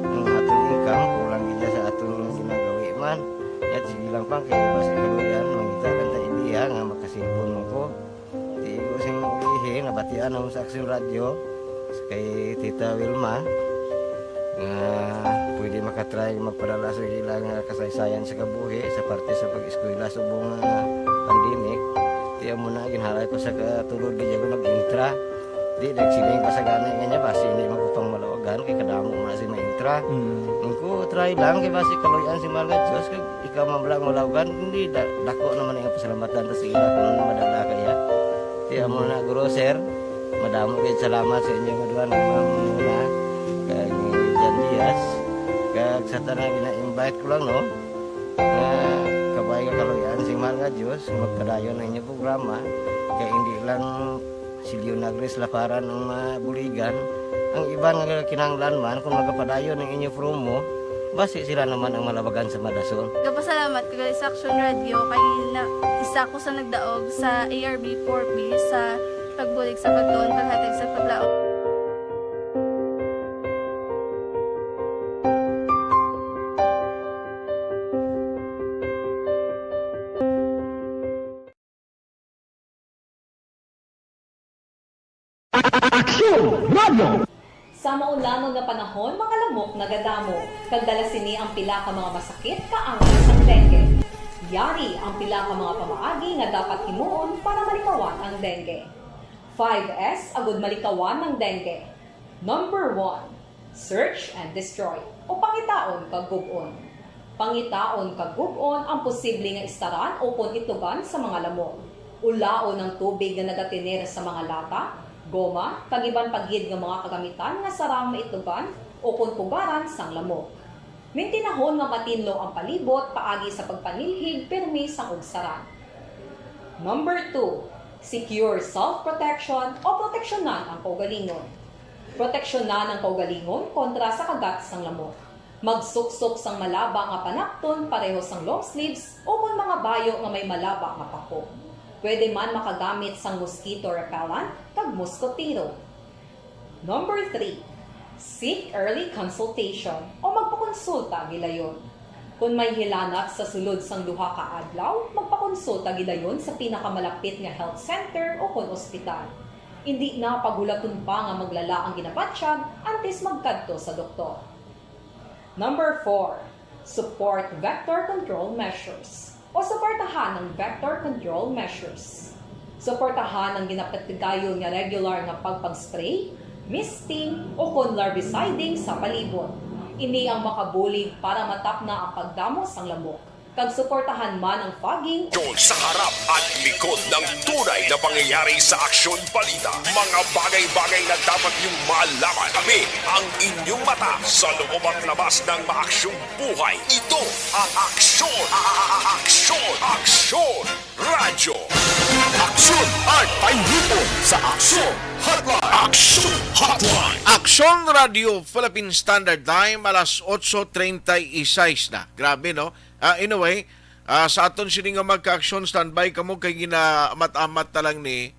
Ang aton income, kulang gid sa aton ginagawi man. Yat, sige lang, pang, kay basi kaluyan, mangita lang ta ideya nga maka-cellphone man ko. Di ko sing ihi, nabatian ako sa Aksyon Radyo, kay Tita Wilma, nga pwede makatry magpadala sa ilang kasaysayan sa kabuhi, sa parte sa pag-eskwela subong nga pandemic. Kaya mo na, ginhalay ko sa katulog, di ako nag-intra. Di, nagsiling pa sa gani nga niya, basi hindi man ko pang malawagan, kay kadamo mo na si maintra. Mm. Ang ko, try lang, kay basi kaluyan si mga Diyos, kag ikaw man lang malawagan, hindi, da-, dako naman ang pasalamatan ta sa ila kung madala kaya. Kaya mo na, Guro, sir, madamo kayo salamat sa inyo nga duha nga mga muna, kag Jan Diaz, kag sa tanan gina-invite ko lang, no, nga kabay nga kaluyan si mahal nga Diyos, magpadayon ang inyong programa, kay hindi lang si Leonagris Laparan ang mabuligan. Ang iban nga kinahanglan man, kung magapadayon ang inyo promo, basi sila naman ang malabagan sa madason. Gapasalamat ko gali sa Action Radio kay na, isa ko sa nagdaog sa A R B four B sa pagbulig sa pagtuon, paghatag sa paglaom. Aksyon Radio! Sa maulamon nga panahon, mga lamok nagadamo, kag dala sini ang pila ka mga masakit kaangay sang dengue. Yari ang pila ka mga pamaagi nga dapat himuon para malikawan ang dengue. Five S agud malikawan ang dengue. Number one, search and destroy, o pangitaon kag gub-on. Pangitaon kag gub-on ang posible nga istaran ukon itlogan sa mga lamok. Ulaon ang tubig nga nagatener sa mga lata, goma, kag iban pa gid nga mga kagamitan nga sarang maitlogan ukon pugaran sang lamok. Mintinahon nga matinlo ang palibot paagi sa pagpanilhig pirmi sang ugsaran. Number two, secure self-protection o proteksyonan ang kaugalingon. Proteksyonan ang kaugalingon kontra sa kagat sang lamok. Magsuksok sang malaba nga panakton pareho sang long sleeves ukon mga bayo nga may malaba nga pako. Pwede man makagamit sang mosquito repellent kag moskotero. Number three, seek early consultation o magpakonsulta gilayon. Kon may hilanat sa sulod sang duha ka adlaw, magpakonsulta gilayon sa pinakamalapit nga health center ukon ospital. Indi na paghulaton pa nga maglala ang ginabatyag antes magkadto sa doktor. Number four, support vector control measures o suportahan ang vector control measures. Suportahan ang ginapatigayon nga regular nga pagpag-spray, misting, ukon larviciding sa palibot. Ini ang makabulig para matapna ang pagdamo sang lamok, kag suportahan man ang fogging. Doon sa harap at likod ng tunay na pangyayari sa Aksyon Balita, mga bagay-bagay na dapat niyong malaman. Kami ang inyong mata sa loob at labas ng maaksyong buhay. Ito ang Aksyon, a-, a-, a-, Aksyon, Aksyon Radyo. Aksyon at Painipon sa Aksyon Hotline. Aksyon Hotline. Aksyon Radio Philippine Standard Time, alas otso treinta y seis na. Grabe, no? Ah, anyway, ah, sa aton sini nga magka-aksyon, standby kamo kay ginaamat-amat ta lang ni,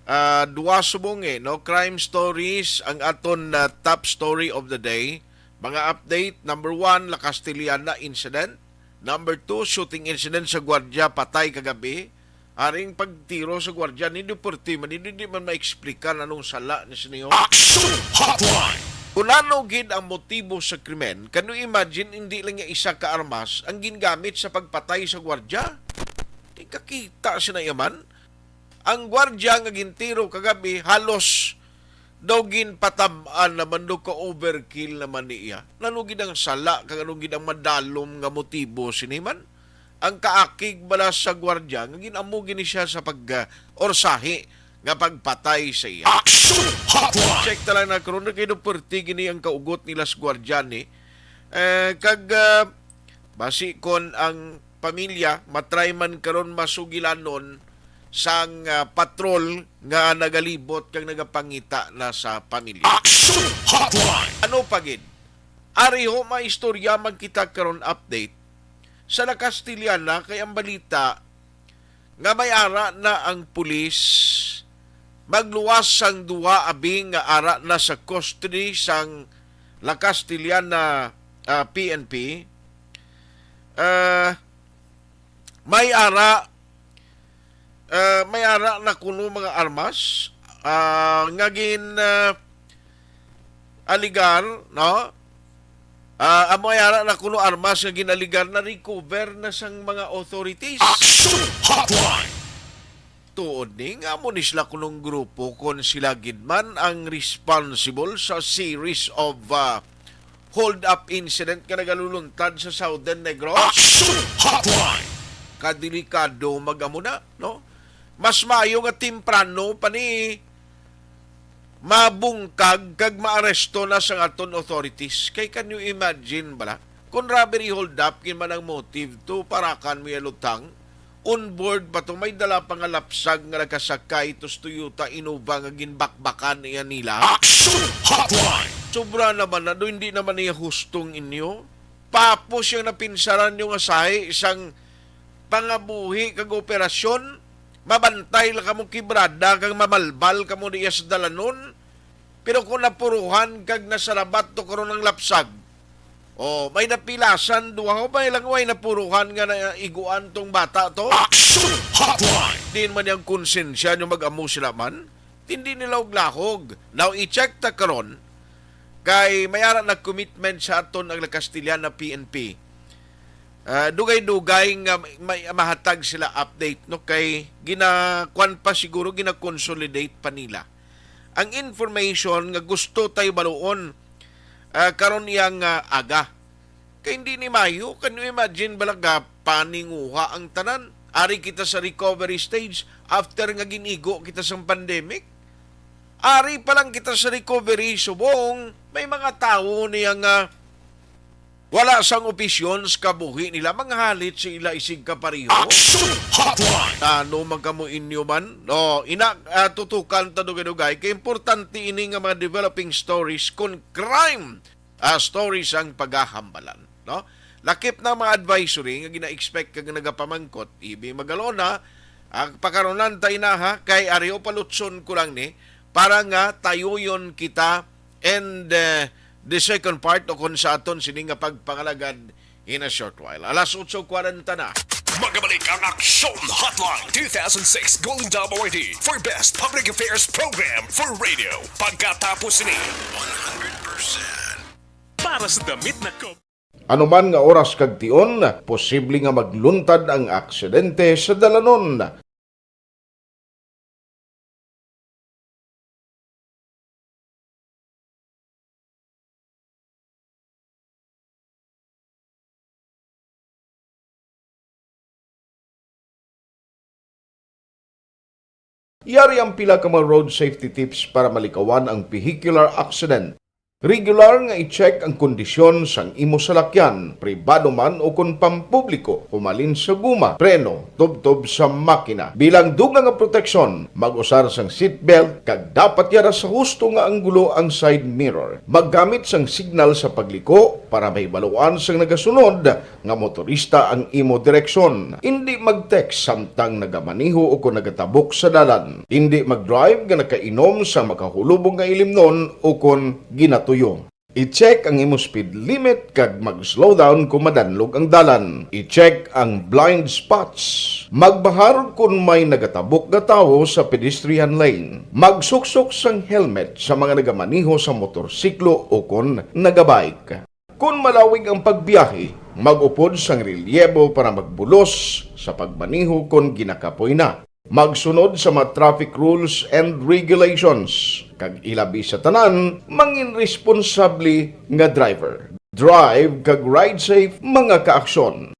ah, duwa subong, eh, no? Crime stories ang aton, ah, top story of the day. Mga update, number one, La Castellana incident. Number two, shooting incident sa gwardiya, patay kagabi. Aring pagtiro sa gwardiya, ni Duperti man, hindi, hindi man ma-explicar anong sala ni siniyo. Action Hotline! Kung ano gid ang motibo sa krimen, can you imagine, hindi lang nga isa ka armas ang gingamit sa pagpatay sa gwardiya? Di kakita sina yaman. Ang gwardiya nga gintiro kagabi, halos daw ginpatab-an naman, daw ka-overkill naman ni iya. Nano gid ang sala, kag ano gid ang madalom nga motibo sini man? Ang kaakig bala sa gwardiya nga gin-amo gini siya sa pag, ah, orsahi nga pagpatay sa iya. Action Hotline! Check ta lang na karon kay daw perti gini ang kaugot nila sa gwardiya ni. Eh, kag, ah, basi kon ang pamilya, matry man karon masugilanon sang, ah, patrol nga nagalibot kag nagapangita na sa pamilya. Action Hotline! Ano pa gid? Ari ho, maistorya man kita karon, update sa La Castellana, kay ang balita nga may ara na ang pulis magluwas sang duha abi nga ara na sa custody sang La Castellana, ah, P N P. Ah, may ara, ah, may ara na kuno mga armas, ah, nga gin, ah, aligar, no? Ah, amo ay ara na kuno armas nga ginaligar na recover na sang mga authorities. Action Hotline! Tuod ni nga amo ni sila kunong grupo kon sila gid man ang responsible sa series of, ah, hold-up incident nga nagaluluntad sa Southern Negros. Action Hotline! Kadelikado mag-amo na, no? Mas maayo nga temprano pa ni mabungkag kag maaresto na sang aton authorities. Kay can you imagine bala? Kung robbery hold up, yun man ang motive to, parakan mo yung lutang. On board pa to, may dala pa nga lapsag nga nakasakay to sa Toyota Innova nga ginbakbakan niya nila. Action Hotline! Sobra naman na, do, hindi naman niya hustong inyo. Papo siya napinsaran yung asahi, isang pangabuhi kag operasyon, mabantay lang kamo kibrada kag mamalbal kamo diya sa dalanon. Pero kung napuruhan kag nasarabat to karon ang lapsag, o may napilasan, duha o may lang way napuruhan nga naiguan tong bata to. Action Hotline! Diin man yung konsensya nyo mag-amo sila man? Tindi nila og lahog. Now, i-check ta karon kay may ara na commitment sa aton ang La Castellana P N P. Ah, dugay-dugay nga may, may mahatag sila update, no, kay ginakuan pa siguro, gina-consolidate pa nila ang information nga gusto tay baluon, ah, karon yang, ah, aga. Kay hindi ni mayo, can you imagine, balaga, paninguha ang tanan. Ari kita sa recovery stage after nga ginigo kita sang pandemic. Ari pa lang kita sa recovery, subong may mga tawo niya nga wala sang opisyon sa kabuhi nila, manghalit sa ila isig kapareho. Action Hotline! Ano man kamo inyo man? No, ina, ah, tutukan ta dugay-dugay. Kay importante ini nga mga developing stories kon crime, ah, stories ang pagahambalan, no? Lakip na mga advisory nga gina-expect kag nagapamangkot, Ibi Magalona, ang pakaronan ta inaha, kay ari o palutson ko lang ni, para nga tayuyon kita and, eh, the second part o kung sa aton sini nga pagpangalagad in a short while. Alas otso kwarenta na. Magabalik ang Aksyon Hotline two thousand six Golden Dome Awardee for Best Public Affairs Program for Radio. Pagkatapos ni one hundred percent para sa damit na ko. Anuman nga oras kag tion, posible nga magluntad ang aksidente sa dalanon. Yari ang pila ka mga road safety tips para malikawan ang vehicular accident. Regular nga i-check ang kondisyon sang imo salakyan, pribado man o kon pampubliko, humalin sa guma, preno, tubtob sa makina. Bilang dugang nga proteksyon, mag-usar sang seatbelt kag dapat yara sa husto nga anggulo ang side mirror. Maggamit sang signal sa pagliko para mahibaluan sang nagasunod nga motorista ang imo direksyon. Indi mag-text samtang nagamaneho o kon nagatabok sa dalan. Indi mag-drive nga nakainom sang makahulubong nga ilimnon o kon ginatuyo. I-check ang imo speed limit kag mag-slow down kon madanlog ang dalan. I-check ang blind spots. Magbahar kon may nagatabok nga tawo sa pedestrian lane. Magsuksok sang helmet sa mga nagamaneho sa motorsiklo o kon nagabike. Kon malawig ang pagbiyahe, mag-upod sang relyebo para magbulos sa pagmaneho kon ginakapoy na. Magsunod sa mga traffic rules and regulations, kag ilabi sa tanan, mangin responsable nga driver. Drive kag ride safe, mga kaaksyon.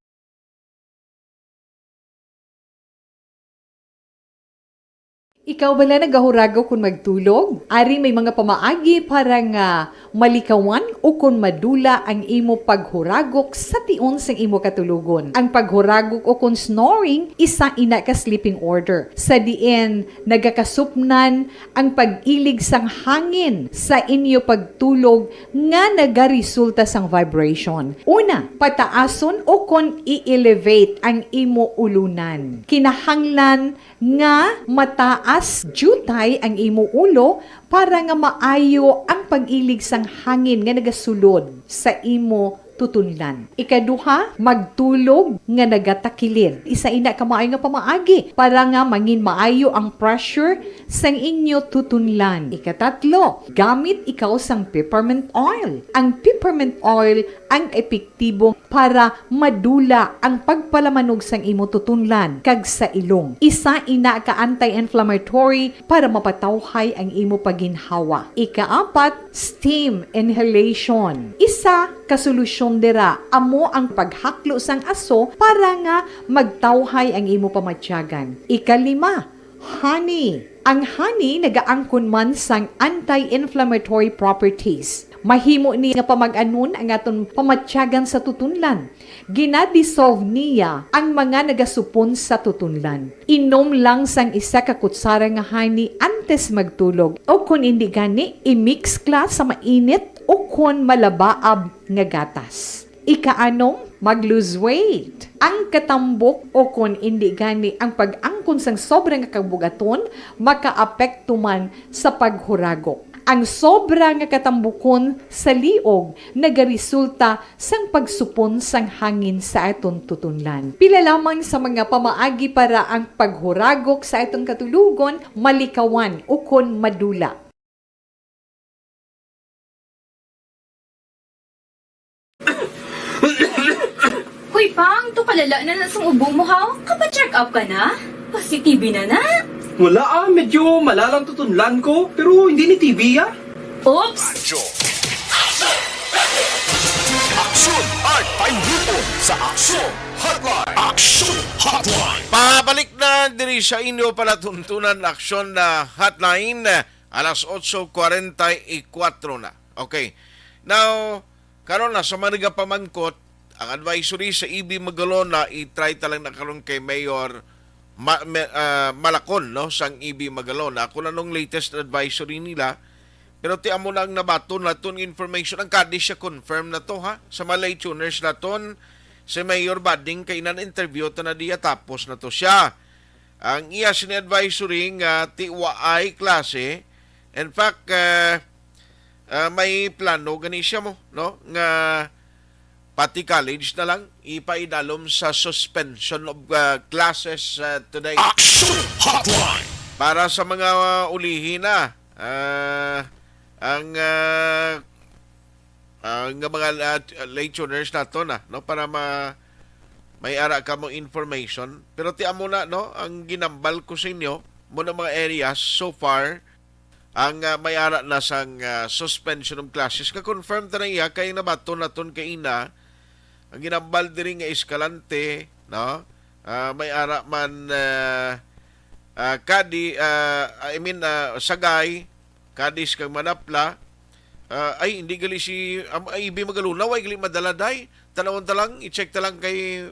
Ikaw bala nagahuragaw kon magtulog? Ari may mga pamaagi para nga malikawan Ukon madula ang imo paghuragok sa tion sang imo katulogon. Ang paghuragok ukon snoring, isa ina ka sleeping order, sa diin nagakasupnan ang pag-ilig sang hangin sa inyo pagtulog nga nagaresulta sang vibration. Una, pataason ukon i-elevate ang imo ulunan. Kinahanglan nga mataas diutay ang imo ulo para nga maayo ang pag-ilig sang hangin nga nagasulod sa imo tutunlan. Ikaduha, magtulog nga nagatakilid. Isa ina ka maayo nga pamaagi para nga mangin maayo ang pressure sang inyo tutunlan. Ikatatlo, gamit ikaw sang peppermint oil. Ang peppermint oil ang epektibo para madula ang pagpalamanog sang imo tutunlan kag sa ilong. Isa ina ka anti-inflammatory para mapatawhay ang imo paginhawa. Ikaapat, steam inhalation. Isa ka solusyon dira amo ang paghaklo sang aso para nga magtawhay ang imo pamatyagan. Ikalima, honey. Ang honey nagaangkon man sang anti-inflammatory properties. Mahimo ni nga pamag-anon ang aton pamatyagan sa tutunlan. Ginadissolve niya ang mga nagasupon sa tutunlan. Inom lang sang isa ka kutsara nga honey antes magtulog, o kon indi gani, i-mix kla sa mainit o kon malabaab nga gatas. Ikaanom, mag-lose weight. Ang katambok o kon indi gani ang pag-angkon sang sobra nga kabugaton makaapekto man sa paghuragok. Ang sobra nga katambukon sa liog nagaresulta sang pagsupon sang hangin sa aton tutunlan. Pila lamang sa mga pamaagi para ang paghuragok sa aton katulogon malikawan ukon madula. Hoy, Pang, to kalala na na sang ubo mo, ha? Kapa-check up ka na? Positive na na? Wala, ah, medyo malalang tutunlan ko, pero hindi ni T B, ah. Oops! Radyo. Aksyon at Painipon sa Aksyon Hotline. Aksyon Hotline. Pabalik na diri sa inyo palatuntunan, Aksyon na Hotline. Alas otso kwarenta y kuatro na. Okay. Now, karon na sa mga nagapamangkot, ang advisory sa E B Magalona, i-try ta lang na karon kay Mayor Ma-, Me-, ah, Malacon, no, sang E B Magalona. Ako na nung latest advisory nila. Pero ti amo na ang nabaton naton information. Ang Cadiz siya confirm na to, ha. Sa mga late tuners naton, si Mayor Bading kay inan interview ta na diya tapos na to siya. Ang iya sini advisory nga ti waay klase. In fact, ah, ah, may plano gani siya mo, no? Nga pati college na lang ipaidalom sa suspension of, ah, classes, ah, today. Action Hotline! Para sa mga, ah, ulihi na, ah, ang, ah, ah, nga mga la-, late tuners nato na, no? Para ma-, may ara ka mo information. Pero ti amo na, no? Ang ginambal ko sa inyo, mo na mga areas so far, ang, ah, may ara na sang, ah, suspension of classes. Ka-confirm ta na iya kay nabaton naton kay ina, ang ginambal diri nga Escalante, no? Ah, may ara man, ah, ah, Cadiz, ah, I mean, ah, Sagay, Cadiz kag Manapla. Ah, ay, hindi gali si, am-, ay, E B Magalona, way gali madala, day. Tanawon ta lang, i-check ta lang kay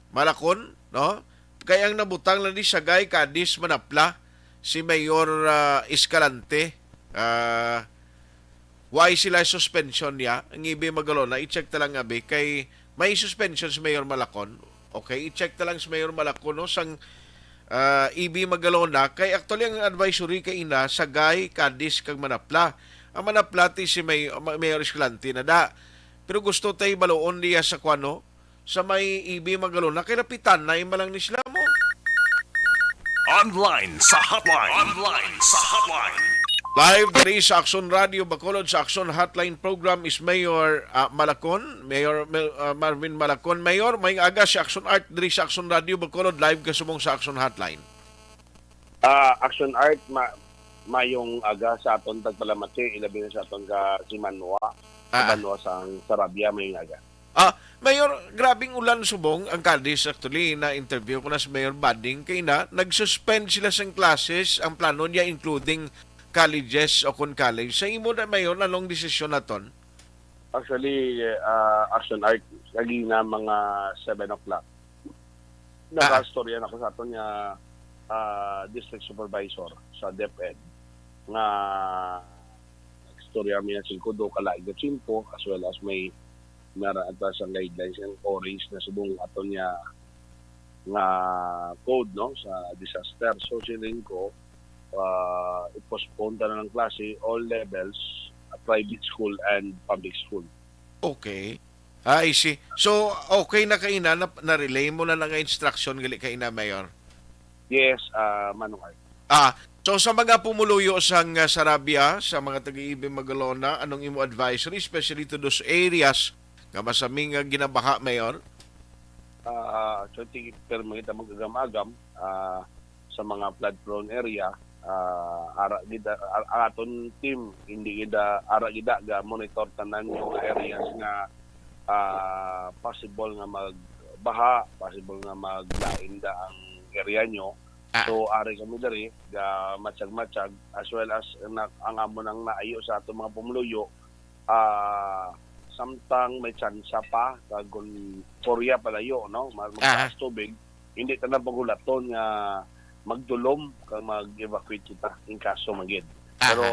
Malacon, no? Kay ang nabutang lang ni Sagay, Cadiz, Manapla, si Mayor, ah, Escalante. Ah, why sila suspension niya? Ang E B Magalona, i-check ta lang abi. Kay may suspension si Mayor Malacon. Okay, i-check ta lang si Mayor Malacon, no? Sang, ah, E B Magalona. Kay actually, ang advisory kay ina, Sagay, Cadiz, kag Manapla. Ang Manapla, ti si May-, Ma-, Mayor Escalante na da. Pero gusto tay baloon niya sa kwano, sa may E B Magalona, kay lapitan na yung malang ni sila mo. Online sa hotline. Online sa hotline. Live diri sa Aksyon Radio Bacolod sa Aksyon Hotline program is Mayor, ah, Malacon, Mayor Mel-, ah, Marvin Malacon. Mayor, may aga si Aksyon Art diri sa Aksyon Radio Bacolod, live ka subong sa Aksyon Hotline. Ah, Action Art, ma-, mayong aga sa aton tagpalamati, ilabi na sa aton ka si Manwa, Ah, ah. Manwa sang Sarabia, mayong aga. Ah, Mayor, grabing ulan subong ang Cadiz. Actually, na-interview ko na si Mayor Bading kay na, nag-suspend sila sang classes, ang plano niya including colleges o kon college. Sa imo na, Mayor, anong desisyon naton? Actually, ah, Action Art, kagina mga seven o'clock, nakaistorya na ko sa aton nga, ah, district supervisor sa DepEd nga istorya mi nga singko do ka laig nga tiyempo, as well as may nara ata sa guidelines and orange na subong aton nga, nga code, no, sa disaster. So, siling ko, ah, i-postpone ta na ng klase, all levels, ah, private school and public school. Okay. Ah, I see. So, okay na kaina, na, na-relay mo na lang ang instruction gali kaina, Mayor? Yes, ah, Manong Art. Ah, so sa mga pumuluyo sang, ah, Sarabia, sa mga taga-Ibin Magalona, anong imo advisory, especially to those areas nga masami nga ginabaha, Mayor? Ah, actually, permi kita mag-agam-agam, ah, sa mga flood prone area. Ah, ara gid, ah, ang aton team, hindi gid, ah, ara gid, ah, ga monitor tanan yung areas nga, ah, possible nga magbaha, possible nga maglain da ang area nyo. Ah. So, ari kami diri, ga matsag-matsag, as well as na, ang amo nang naayo sa ato mga pumuluyo, ah, samtang may tsansa pa, kag kung Korea palayo, no? Mag-, magtaas tubig, hindi ta na pagulaton nga magdulom kag mag-evacuate kita in kaso man gid. Aha. Pero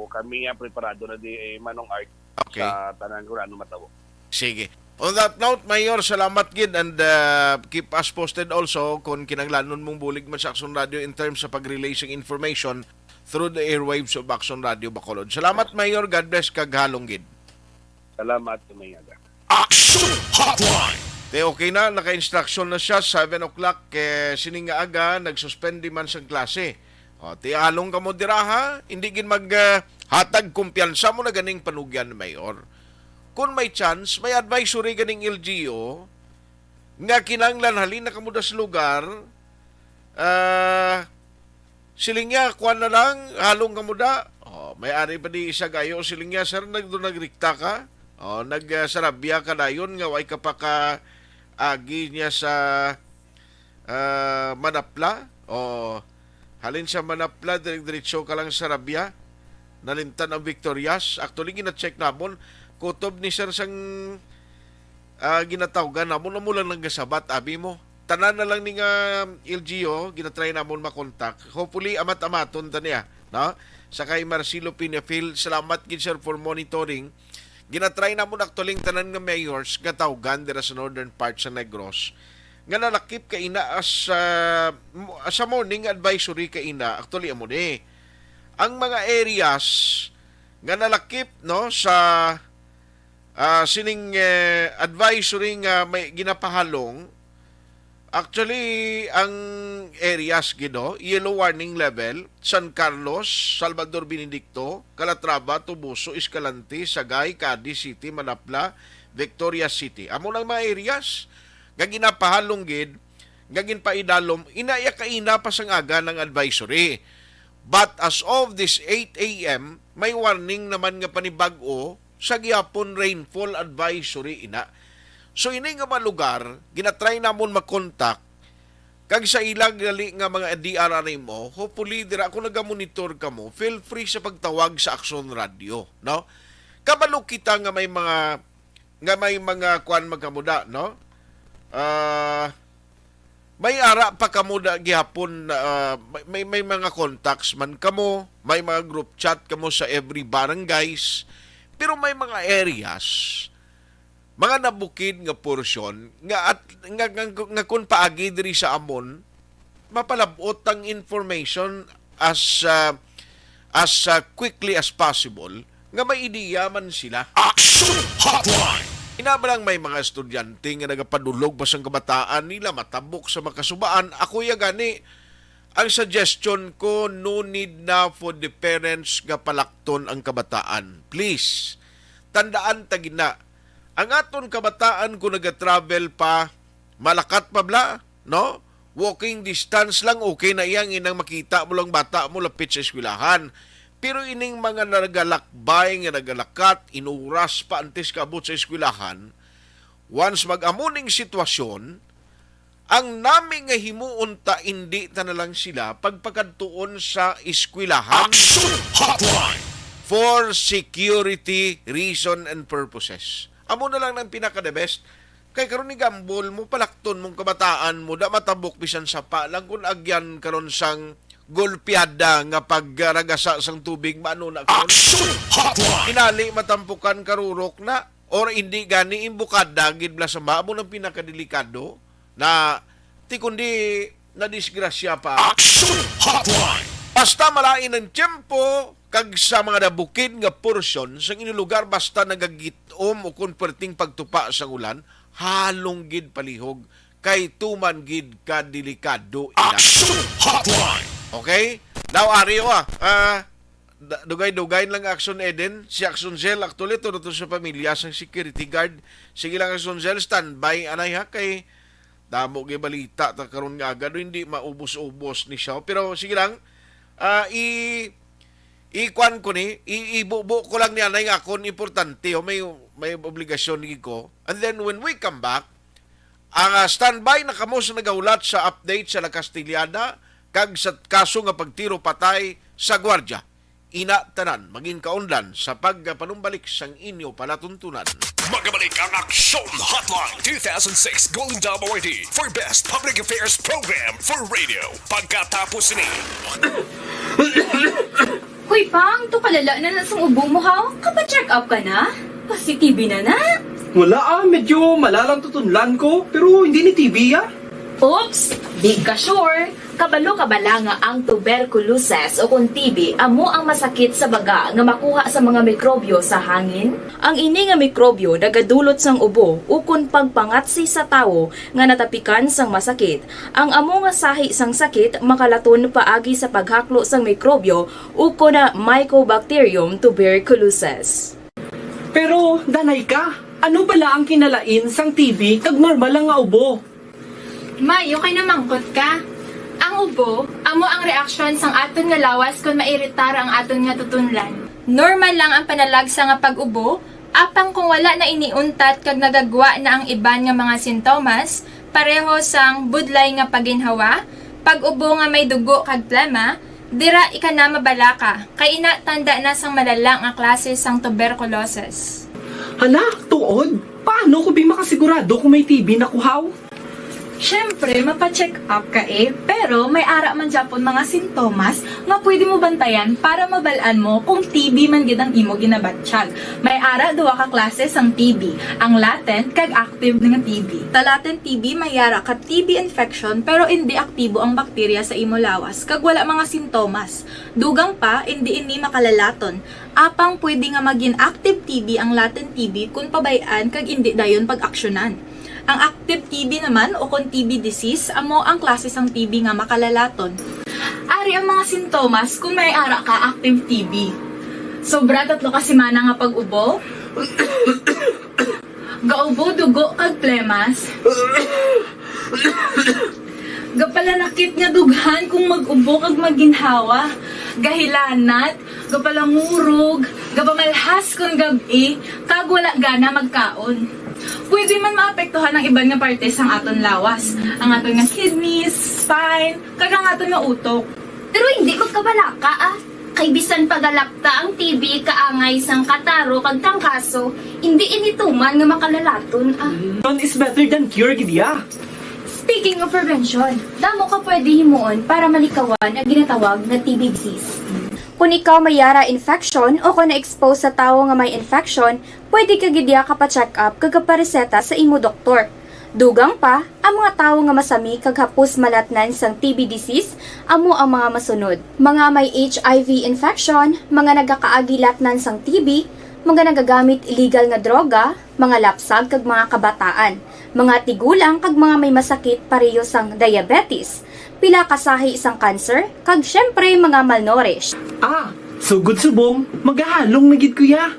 kami nga preparado na di, eh, Manong Art, Okay. Sa tanan kung ano matabo. Sige. On that note, Mayor, salamat gid, and, uh, keep us posted also kung kinahanglanon mong bulig man sa Action Radio in terms sa pag-relay sing information through the airwaves of Action Radio Bacolod. Salamat, Mayor. God bless kag halong gid. Salamat, Mayor. Action Hotline. Te, okay na, naka-instruction na siya, seven o'clock, eh, sining nga aga, nagsuspend man sang klase. O, ti halong kamo dira, ha? Hindi gid mag, ah, hatag kumpiyansa mo na ganing panugyan, Mayor. Kung may chance, may advisory ganing L G U nga kinahanglan halin na kamo das lugar, ah, siling niya, kuwan na lang, halong kamo da. O, may ari pa di isa gayo, siling niya, sir, nag, do nagrikta ka? O, nag, ah, Sarabia ka dayon nga way ka pa ka agi niya sa, ah, Manapla? O, halin sa Manapla, dire-diretso ka lang sa Sarabia. Nalimtan ang Victorias. Actually, gina-check namon. Kutob ni sir sang, ah, ginatawgan namon, amo lang nagasabat, abi mo. Tanan na lang ni nga L G U, ginatry namon makontak. Hopefully, amat-amaton ta niya, no? Sa kay Marcelo Pinafil, salamat gid, sir, for monitoring. Ginatry namon actually ang tanan nga mayors nga tawgan dira sa northern part sa Negros nga nalakip kaina as, ah, mo-, sa morning advisory kaina. Actually, amo ni ang mga areas nga nalakip, no, sa, ah, sining, eh, advisory nga may ginapahalong. Actually, ang areas gid, no, yellow warning level, San Carlos, Salvador Benedicto, Calatrava, Toboso, Escalante, Sagay, Cadiz City, Manapla, Victoria City. Amo nang mga areas nga ginapahalong gid, nga ginpaidalom, inaya kaina pa sang aga ng advisory. But as of this eight a m, may warning naman nga panibag-o sa gihapon rainfall advisory ina. So, ini nga mga lugar, ginatry namon makontak, kag sa ila gali nga mga D R R M O, hopefully, dira kung nagamonitor kamo, feel free sa pagtawag sa Action Radio, no? Kabalo kita nga may mga, nga may mga kuan magkamuda, no? Ah, may ara pa kamo da gihapon, ah, may, may, may mga contacts man kamo, may mga group chat kamo sa every barangays, pero may mga areas, mga nabukid nga porsyon nga at, nga, nga, nga kun paagi diri sa amon, mapalabot ang information as, ah, as, ah, quickly as possible nga may ideya man sila. Action Hotline. Ina ba lang may mga estudyante nga nagapadulog pa sang kabataan nila, matabok sa makasubaan? Ako ya gani, ang suggestion ko, no need na for the parents nga palakton ang kabataan. Please, tandaan ta gina, ang aton kabataan kung nagatravel pa, malakat pa bla, no? Walking distance lang, okay na iya, inang makita mo lang bata mo lapit sa eskwelahan. Pero ining mga nagalakbay nga nagalakat, inuras pa antes kaabot sa eskwelahan, once mag-amo ning sitwasyon, ang nami nga himuon ta, indi ta na lang sila pagpakadtuon sa eskwelahan. Action Hotline. for security reason and purposes. Amo na lang ang pinaka the best. Kay karon ni gambol mo, palakton mong kabataan mo, da matabok bisan sapa lang kung agyan karon sang golpeada nga pagragasa sang tubig, maano na karon? Action Hotline! Kinali matampukan karurok na, or hindi gani imbukada gid bala sa maamo ng pinakadelikado na ti kundi nadisgrasya pa. Action Hotline! Basta malain ang tiyempo, kag sa mga nabukid nga porsyon sang inyong lugar, basta nagagit-om o kon perting pagtupa sang ulan, halong gid palihog, kay tuman gid ka delikado ina. Action Hotline! Okay? Now, ari, ah, ah, da-, dugay-dugay lang, Action Eden. Si Action Zell, actually, to, to sa pamilya sang security guard. Sige lang, Action Zell, standby, anay ha, kay damo gid balita ta karon nga agad, hindi maubos-ubos ni siya. Pero sige lang, ah, i-, ikuan ko ni, i-, ibubo ko lang ni anay nga akon importante, oh, may, may obligasyon gid ko. And then when we come back, ang, ah, standby na kamo sa nagahulat sa update sa La Castellana kag sa kaso nga pagtiro patay sa gwardya. Ina tanan, magin kaundan sa pagpanumbalik sang inyo palatuntunan. Magabalik ang Aksyon Hotline two thousand six Golden Dome Awardee for Best Public Affairs Program for Radio. Pagkatapos ni Hoy, Pang, to kalala na na sang ubo mo, haw? Kapa-check up ka na? Positive na na? Wala, ah, medyo malalang tutunlan ko, pero hindi ni T B, ah. Oops! Di ka sure? Kabalo ka bala nga ang tuberculosis o kon T B amo ang masakit sa baga nga makuha sa mga mikrobyo sa hangin? Ang ini nga mikrobyo nagadulot sang ubo ukon pagpangatsi sa tawo nga natapikan sang masakit. Ang amo nga sahi sang sakit makalaton paagi sa paghaklo sang mikrobyo ukon na Mycobacterium tuberculosis. Pero, danay ka, ano bala ang kinalain sang T B kag normal lang nga ubo? May, okay na mangkot ka. Ang ubo, amo ang reaksyon sang aton nga lawas kon mairitar ang aton nga tutunlan. Normal lang ang panalagsa nga pag-ubo, apang kung wala na ini untat kag nagagwa na ang iban nga mga sintomas, pareho sang budlay nga paginhawa, pag-ubo nga may dugo kag plema, dira ika na mabalaka, kay ina tanda na sang malala nga klase sang tuberculosis. Hala, tuod? Paano ko bi makasigurado kung may T B na ko, haw? Siyempre, mapa-check up ka eh, pero may ara man gyapon mga sintomas nga pwede mo bantayan para mabal-an mo kung T B man gid ang imo ginabatyag. May ara duha ka klase sang T B, ang latent kag active nga T B. Sa latent T B, may ara ka T B infection pero indi aktibo ang bakterya sa imo lawas kag wala mga sintomas. Dugang pa, indi ini makalalaton. Apang pwede nga magin active T B ang latent T B kon pabay-an kag indi dayon pag-aksyonan. Ang active T B naman, o kon T B disease, amo ang klase sang T B nga makalalaton. Ari ang mga sintomas kon may ara ka active T B. Sobra tatlo ka semana nga pag-ubo. Gaubo, dugo, kag plemas. Gapalanakit nga dughan kung mag-ubo kag maginhawa. Gahilanat, gapalangurog, gapamalhas kon gab-i, kag wala gana magkaon. Pwede man maapektuhan ang iban nga parte sang aton lawas, ang aton nga kidneys, spine, kag ang aton nga utok. Pero hindi magkabalaka, ah. Kay bisan pagalakta ang T B kaangay sang kataro kag trangkaso, hindi ini tuman nga makalalaton, ah. Prevention is better than cure, gid ya. Speaking of prevention, damo ka pwede himuon para malikawan ang ginatawag nga T B disease. Kung ikaw may yara infection o kung na-expose sa tawo nga may infection, pwede ka gid ya kapa-check up kag kapareseta sa imo doktor. Dugang pa, ang mga tawo nga masami kag hapos malatnan sang T B disease amo ang mga masunod: mga may H I V infection, mga nagakaagi latnan sang T B, mga nagagamit illegal nga droga, mga lapsag kag mga kabataan, mga tigulang kag mga may masakit pareho sang diabetes, pila ka sahi sang cancer, kag siyempre mga malnourished. Ah, sugod subong, magahalong na gid ko ya.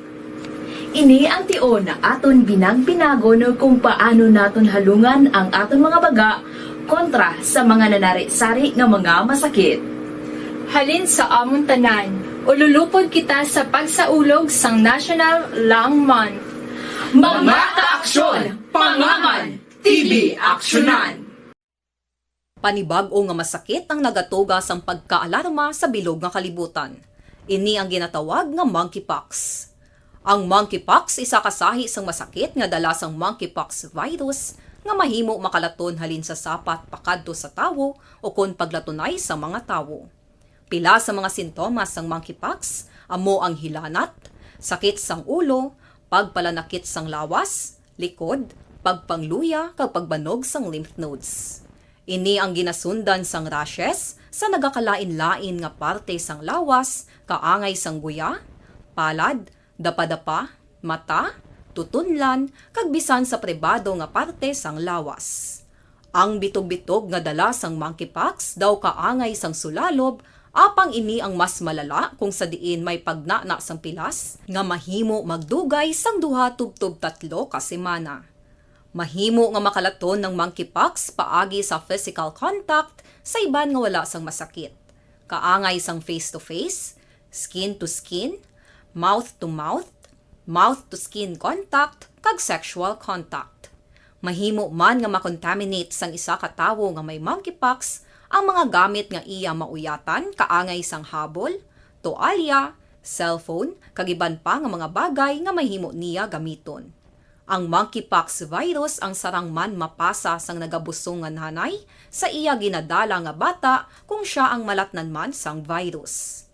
Ini ang tion nga aton binagpinagon kung paano naton halungan ang aton mga baga kontra sa mga nanari-sari nga mga masakit. Halin sa amon tanan, ululupod kita sa pagsaulog sang National Lung Month. Mga kaaksyon, pangaman, T B aksyonan. Panibag-o nga masakit ang nagatuga sang pagkaalarma sa bilog nga kalibutan. Ini ang ginatawag nga monkeypox. Ang monkeypox isa ka sahi sang masakit nga dala sang monkeypox virus nga mahimo makalaton halin sa sapat pakadto sa tawo ukon paglatunay sa mga tawo. Pila sa mga sintomas sang monkeypox amo ang hilanat, sakit sang ulo, pagpalanakit sang lawas, likod, pagpangluya, kag pagbanog sang lymph nodes. Ini ang ginasundan sang rashes sa nagakalain-lain nga parte sang lawas, kaangay sang guya, palad, dapadapa, mata, tutunlan, kag bisan sa pribado nga parte sang lawas. Ang bitog-bitog nga dala sang monkeypox daw kaangay sang sulalob, apang ini ang mas malala kung sa diin may pagnana sang pilas nga mahimo magdugay sang duha tubtob tatlo ka semana. Mahimo nga makalaton ang monkeypox paagi sa physical contact sa iban nga wala sang masakit, kaangay sang face-to-face, skin-to-skin, mouth-to-mouth, mouth-to-skin contact, kag sexual contact. Mahimo man nga makontaminate sang isa ka tawo nga may monkeypox ang mga gamit nga iya mauyatan, kaangay sang habol, toalya, cellphone, kag iban pa nga mga bagay nga mahimo niya gamiton. Ang monkeypox virus ang sarang man mapasa sang nagabusong nga nanay sa iya ginadala nga bata kung sia ang malatnan man sang virus.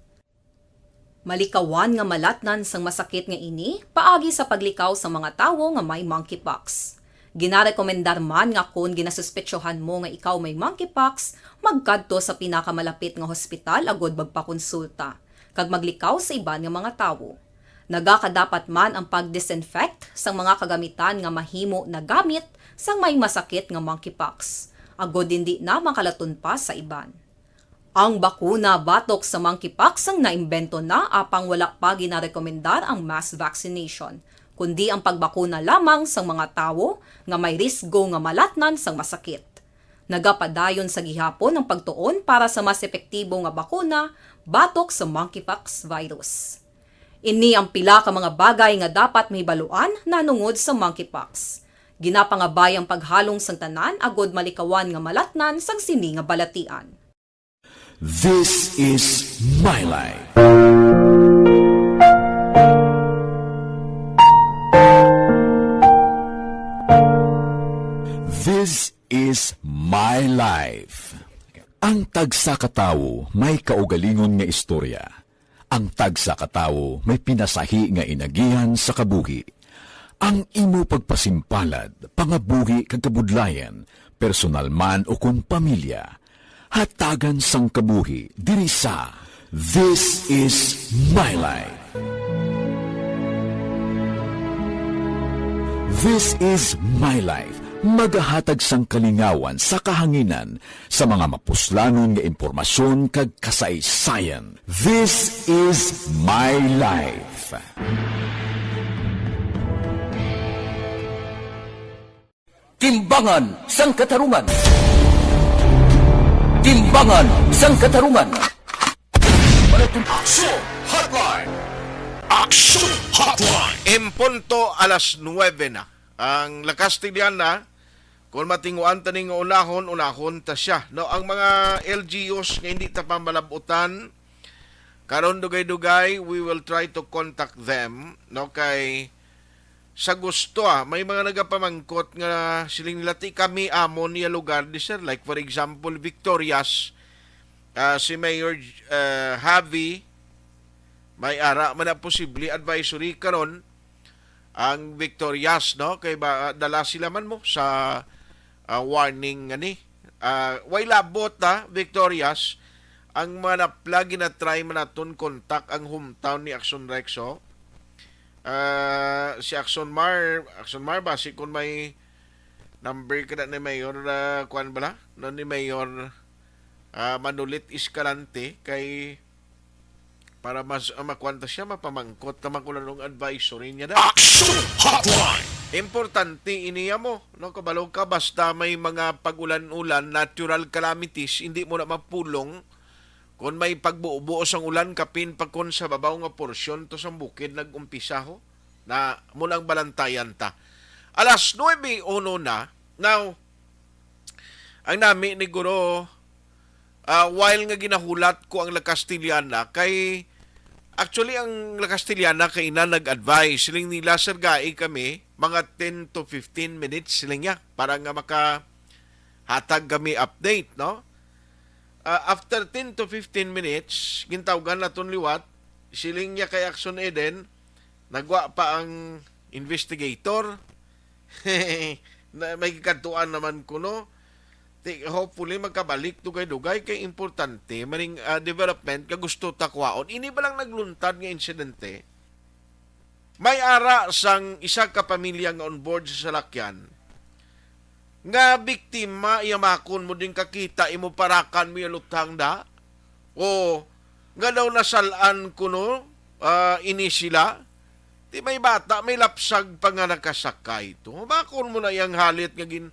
Malikawan nga malatnan sang masakit nga ini paagi sa paglikaw sa mga tawo nga may monkeypox. Ginarekomendar man nga kon ginasuspetsohan mo nga ikaw may monkeypox, magkadto sa pinakamalapit nga hospital agud magpakonsulta kag maglikaw sa iban nga mga tawo. Nagakadapat man ang pag-disinfect sang mga kagamitan nga mahimo nagamit sang may masakit nga monkeypox, agud indi na makalaton pa sa iban. Ang bakuna batok sa monkeypox ang naimbento na, apang wala pa ginarekomendar ang mass vaccination, kundi ang pagbakuna lamang sang mga tawo nga may risgo nga malatnan sang masakit. Nagapadayon sa gihapon ang pagtuon para sa mas epektibo nga bakuna batok sa monkeypox virus. Ini ang pila ka mga bagay nga dapat mahibaluan nahanungod sa monkeypox. Ginapangabay ang paghalong sang tanan agud malikawan nga malatnan sang sini nga balatian. This is My Life. This is My Life. Ang tagsa ka tawo may kaugalingon nga istorya. Ang tagsa ka tawo may pinasahi nga inagihan sa kabuhi. Ang imo pagpasimpalad, pangabuhi kag kabudlayan, personal man o kon pamilya, hatagan sang kabuhi diri sa This is My Life. This is My Life, magahatag sang kalingawan sa kahanginan sa mga mapuslanon nga impormasyon kag kasaysayan. This is My Life. Timbangan sang Katarungan. Timbangan sang Katarungan. Action Hotline. Action Hotline. En punto alas nuebe na. Ang La Castellana, kung matinguan ta ni nga unahon, unahon ta siya. No, ang mga L G Us nga hindi ta pa malabutan, karon dugay-dugay, we will try to contact them, no, kay sa gusto, ah, may mga nagapamangkot nga siling nila, "Ti kami amo niya lugar di, sir." Like, for example, Victorias, ah, si Mayor, ah, Javi, may ara man na posible advisory karon ang Victorias, no? Kay ba, ah, dala sila man mo sa, ah, warning nga ni. Ah, way labot, ah, Victorias, ang mga napla ginatry man naton kontak ang hometown ni Action Rex, oh. Ah, si Action Mar, Action Mar ba, si kun may number ka na ni Mayor, ah, kuan bala? No, ni Mayor, ah, Manulit Escalante, kay para mas, ah, makuan ta siya, mapamangkot naman kung anong advisory niya na. Action Hotline! Importante ini mo, no? Kabalo ka, basta may mga pag-ulan-ulan, natural calamities, hindi mo na mapulong kung may pagbuo-buo sang ulan, kapin pa kung sa babaw nga porsyon to sang bukid nag-umpisa, ho. Na mo lang balantayan ta. Alas nuebe uno na. Now, ang nami ni Guro, ah, while nga ginahulat ko ang La Castellana, kay Actually, ang La Castellana kay na nag-advise, siling nila, "Sir, gai kami, mga ten to fifteen minutes," siling niya, para nga makahatag kami update, no? Ah, after ten to fifteen minutes, gintawgan naton liwat, siling niya kay Action Eden, nagwa pa ang investigator. Na, may kadtuan naman kuno. Ti, hopefully, magkabalik dugay-dugay kay importante maning, ah, development nga gusto ta kwaon. Ini ba lang nagluntad nga insidente? May ara sang isa ka pamilya nga on board sa salakyan nga biktima, yamakon mo din kakita, imo parakan mo yung luthang da. O nga daw nasalan kuno, ah, ini sila. Ti may bata, may lapsag pa nga nakasakay to. Bakon mo na yang halit nga gin-,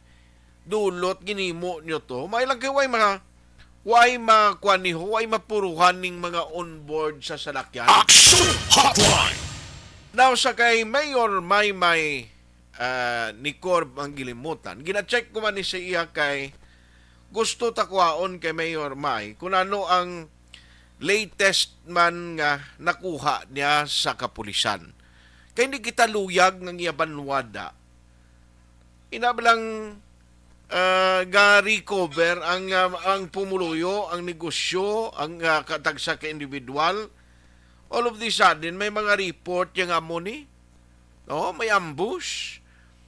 dulot, ginimo nyo to. May lang kay way ma-, way makuan ni ho, way mapuruhan ning mga on board sa salakyan. Action Hotline! Now, sa kay Mayor Maymay, ah, Nicor Manggilimutan, gina-check ko man ni sa iya kay gusto ta kuhaon kay Mayor May kung ano ang latest man nga nakuha niya sa kapulisan. Kay hindi kita luyag nga iya banwa da. Ina ba lang, ah, ga-recover ang, ah, ang pumuluyo, ang negosyo, ang, ah, katagsa ka individual. All of the sudden, may mga report yang amo ni. No? May ambush.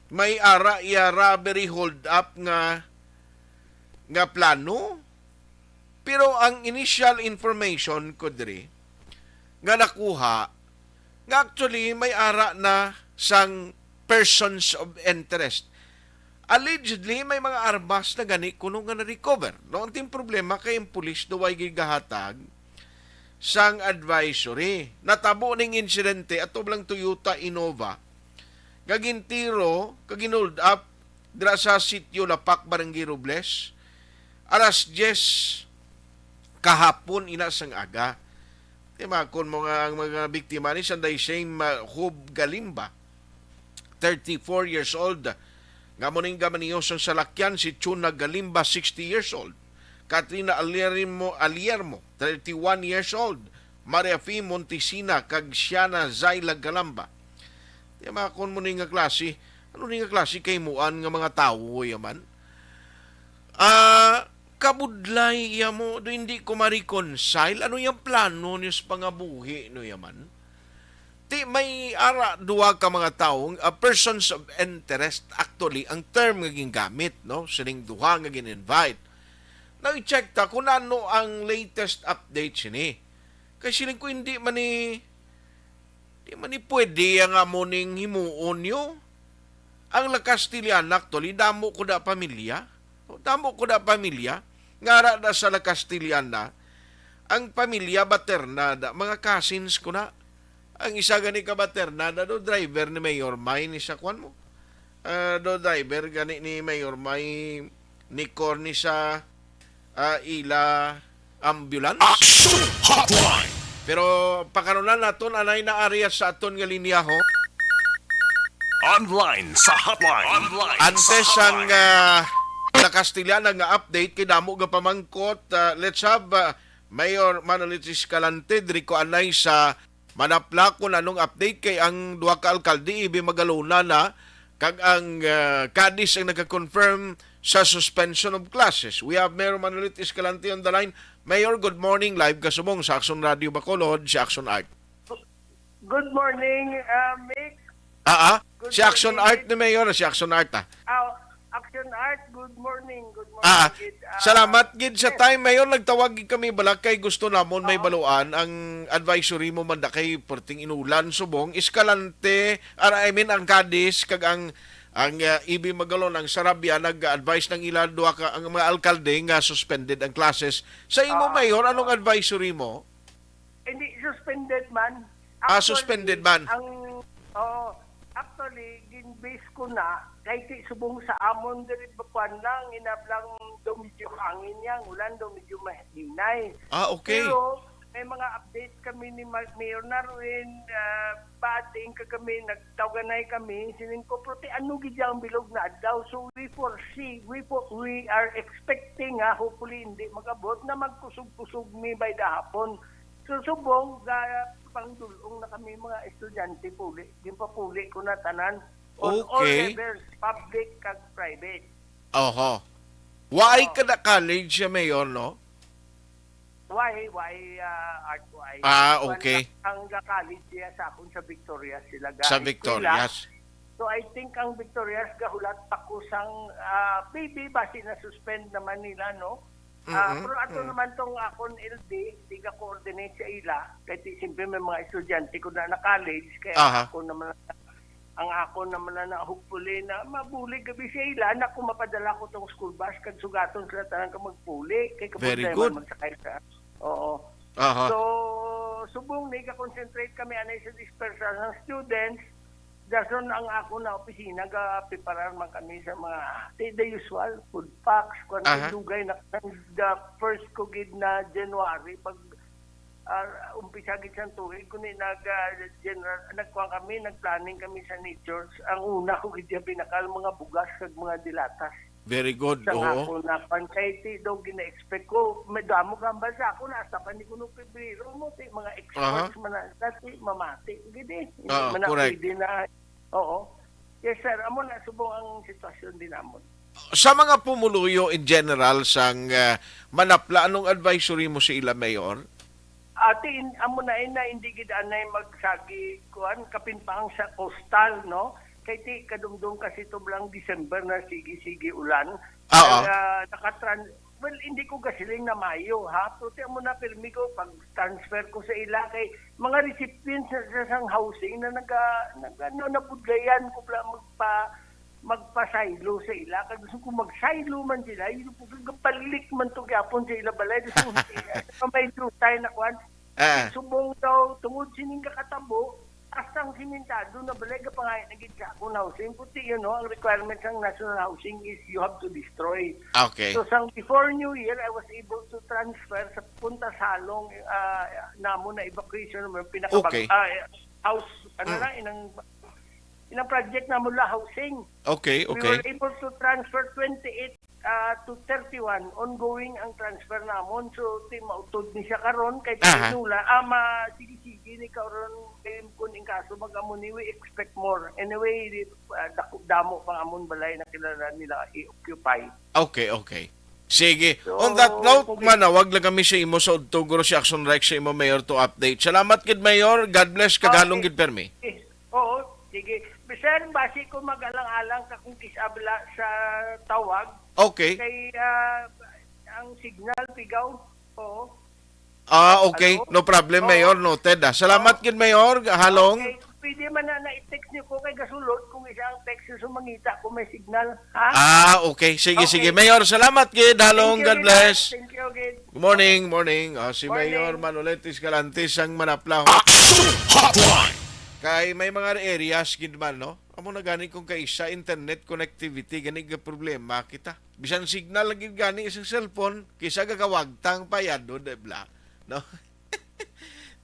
May ara iya robbery hold up nga, nga plano. Pero ang initial information ko diri nga nakuha, nga actually may ara na sang persons of interest. Allegedly, may mga armas na gani kuno nga na-recover. No, ang ting problema kay ang pulis daw ay gigahatag sang advisory. Natabo ning insidente ato lang Toyota Innova nga gintiro kag gin-hold up dira sa Sitio Lapak, Barangay Robles, alas diyes kahapon ina sang aga. Timakon mo nga ang mga biktima ni Sanday Shane Ma-, Hub Galimba, thirty-four years old, nga mo ning gamaniyo sang salakyan, si Chuna Galimba, sixty years old, Katrina Aliermo, Aliermo, thirty-one years old, Maria Fi Montesina, kag Siana Zayla Galamba. Timakon mo ni nga klase, ano ni nga klase kahimuan nga mga tawo yaman? Ah, kabudlay iya mo, do hindi ko ma-reconcile. Ano yung plano niyo sa pangabuhi no yaman? Ti may ara duha ka mga tawo, ah, persons of interest, actually, ang term nga gingamit, no? Sining duha nga gin-invite. Now, i-check ta kung ano ang latest update sini. Kay siling ko, hindi man ni, di man ni pwede ang amo ning himuon niyo. Ang La Castellana, actually, damo ko da pamilya. Damo ko da pamilya. Ngara na sa La Castellana, ang pamilya Baterna da, mga cousins ko na. Ang isa gani ka Baterna da, do driver ni Mayor May ni sa kwan mo. Ah, do driver gani ni Mayor May ni Corny sa, ah, ila ambulance. Action Hotline! Pero pakaronan naton anay na area sa aton nga linya, ho. Online sa hotline. Online Antes sa ang, hotline. Ah, La Castellana nga update kay damo ga pamangkot, ah, let's have, ah, Mayor Manolito Escalante diri ko anay sa Manapla kung anong update kay ang duha ka alkalde, Ibi Magalona na, kag ang, ah, Cadiz ang nagka-confirm sa suspension of classes. We have Mayor Manolito Escalante on the line. Mayor, good morning. Live ka subong sa Action Radio Bacolod, si Action Art. Good morning, ah, Mick. Ah, ah. Good Si Action morning. Art ni Mayor, si Action Art, ah. Ah, Action Art, good morning. Good morning, Ah, gid. Ah, salamat gid sa yes. time, Mayor. Nagtawag gid kami bala kay gusto namon may Oo. baluan ang advisory mo man da kay perting inulan subong, Escalante, ah, I mean, ang Cadiz, kag ang, ang, ah, Ibi Magalona, ang Sarabia, nag-advise ng ila duha ka, ang mga alkalde nga suspended ang classes. Sa imo, Oo. Mayor, anong advisory mo? Hindi, suspended man. Ah, Actually, suspended man. Ang, oo, actually, gin-base ko na, kay ti subong sa amon diri, bakuan lang, inablang do medyo hangin yang, ulan do medyo mahinay. Ah, okay. Pero may mga update kami ni Ma-, Mayor Narwin, ah, Bating ka kami, nagtawganay kami, sining ko, pero ti ano gid ang bilog na adlaw? So, we foresee, we fo-, we are expecting, ha, hopefully, hindi mag-abot na magkusog-kusog mi by the hapon. So, subong, ga-, ang dulong na kami mga estudyante puli. Ginpapuli ko na tanan. On all Okay. levels, public kag private. Oho. Why Oo. ka na college siya, Mayor, no? Why, why, ah, Art, why? Ah, Kuwan okay. lang, ang ga-college siya sa akon sa Victorias sila ga Sa eskwela. Victorias. So, I think ang Victorias gahulat pa ko sang, ah, maybe basi na-suspend naman nila, no? Ah, Mm-mm. pero ato Mm. naman tong akon L D, di ga-coordinate sa ila. Kay ti, siyempre may mga estudyante ko na na-college, kaya Aha. ako naman ang akon naman na, na hopefully na mabulig gabi sa ila, na kung mapadala ko tong school bus, kag sugaton sila tanan ka magpuli, kay Very kaproblema good. magsakay sa, oo. Aha. So, subong ni, ga-concentrate kami anay sa dispersal ng students, dason ang ako na opisina, ga-preparar man kami sa mga, the, the usual, food packs, kung Aha. dugay na, the first ko gid na January, pag ah, umpisa gid sang tuig, kundi nag, ah, general, nagkuha kami, nagplanning kami sa natures. Ang una ko gid yung pinakal, mga bugas kag mga dilatas. Very good, Sa oo. ako na, kay ti daw gina-expect ko, may damo ka ba sa ako, nasa pa ni kuno Pebrero mo, ti mga experts Aha. man na, dati mamati, gid eh. Hindi Ah, man na correct. pwede na, oo. Yes, sir, amo na, subong ang sitwasyon din namon. Sa mga pumuluyo in general sang, ah, Manapla, anong advisory mo sa ila, Mayor? Ati, in-, amo na, ina, hindi gid anay magsagi, kuan, kapin pa ang sa coastal, no? Kay ti, kadumdum kasi to lang December na sige-sige ulan. Oo. Kaya, nakatran-, well, hindi ko gasiling na Mayo, ha? Pero ti, amo na, pirmi ko, pag transfer ko sa ila, kay mga recipients na sa sang housing na naga-, naga-, ano, nabudlayan ko pala magpa-, magpa-silo sa ila. Kag gusto ko mag-silo man sila, yun po, gabalik man to gyapon sa ila balay. Gusto ko, may jutay na kwan. Ah. Subong daw, tungod sining kakatabo, hasta ang simentado na balay, gapangayo na gid sa akong housing. Puti yun, no? Ang requirement ng National Housing is you have to destroy. Okay. So, sang before New Year, I was able to transfer sa Punta Salong, ah, namo na evacuation, pinakabag-, Okay. ah, house, ano Mm. na, inang, inang project namo la housing. Okay, We okay. were able to transfer twenty-eight, ah, to thirty-one. Ongoing ang transfer namon. So, ti mautod ni siya karon kay Aha. tinula, ah, ma-, sige-sige ni karon, kay kun in kaso mag-amo ni, we expect more. Anyway, di, ah, dako-, damo pang amon balay na kilala nila i-occupy. Okay, okay. Sige. So, On that note, kung manawag lang kami sa imo sa udto, guro, si Action Rex sa imo, Mayor, to update. Salamat gid, Mayor. God bless. Kagalong Okay. gid, permi. Eh, oo, sige. Sir, basi ko mag-alang-alang ka kung kisabla sa tawag. Okay. Kay, ah, ang signal, pigaw. Oo. Ah, okay. Hello? No problem, Oo. Mayor. Noted, ah. Salamat Oo. gid, Mayor. Halong. Okay. Pwede man na, na-text niyo ko kay gasulod kung isa ang text, so mangita ko may signal. Ha? Ah, okay. Sige, Okay. sige. Mayor, salamat gid. Halong, Thank you, God Rina. bless. Thank you, gid. Good morning, morning. Ah, si Morning. Mayor Manolet Escalante sang Manapla. Action Hotline. Kay may mga areas gid man, no? Amo na gani kung kaisa internet connectivity, gani ga problema kita. Bisan signal lagi gani sa cellphone, kisa gagawagtang pa yan, no, di bla? No?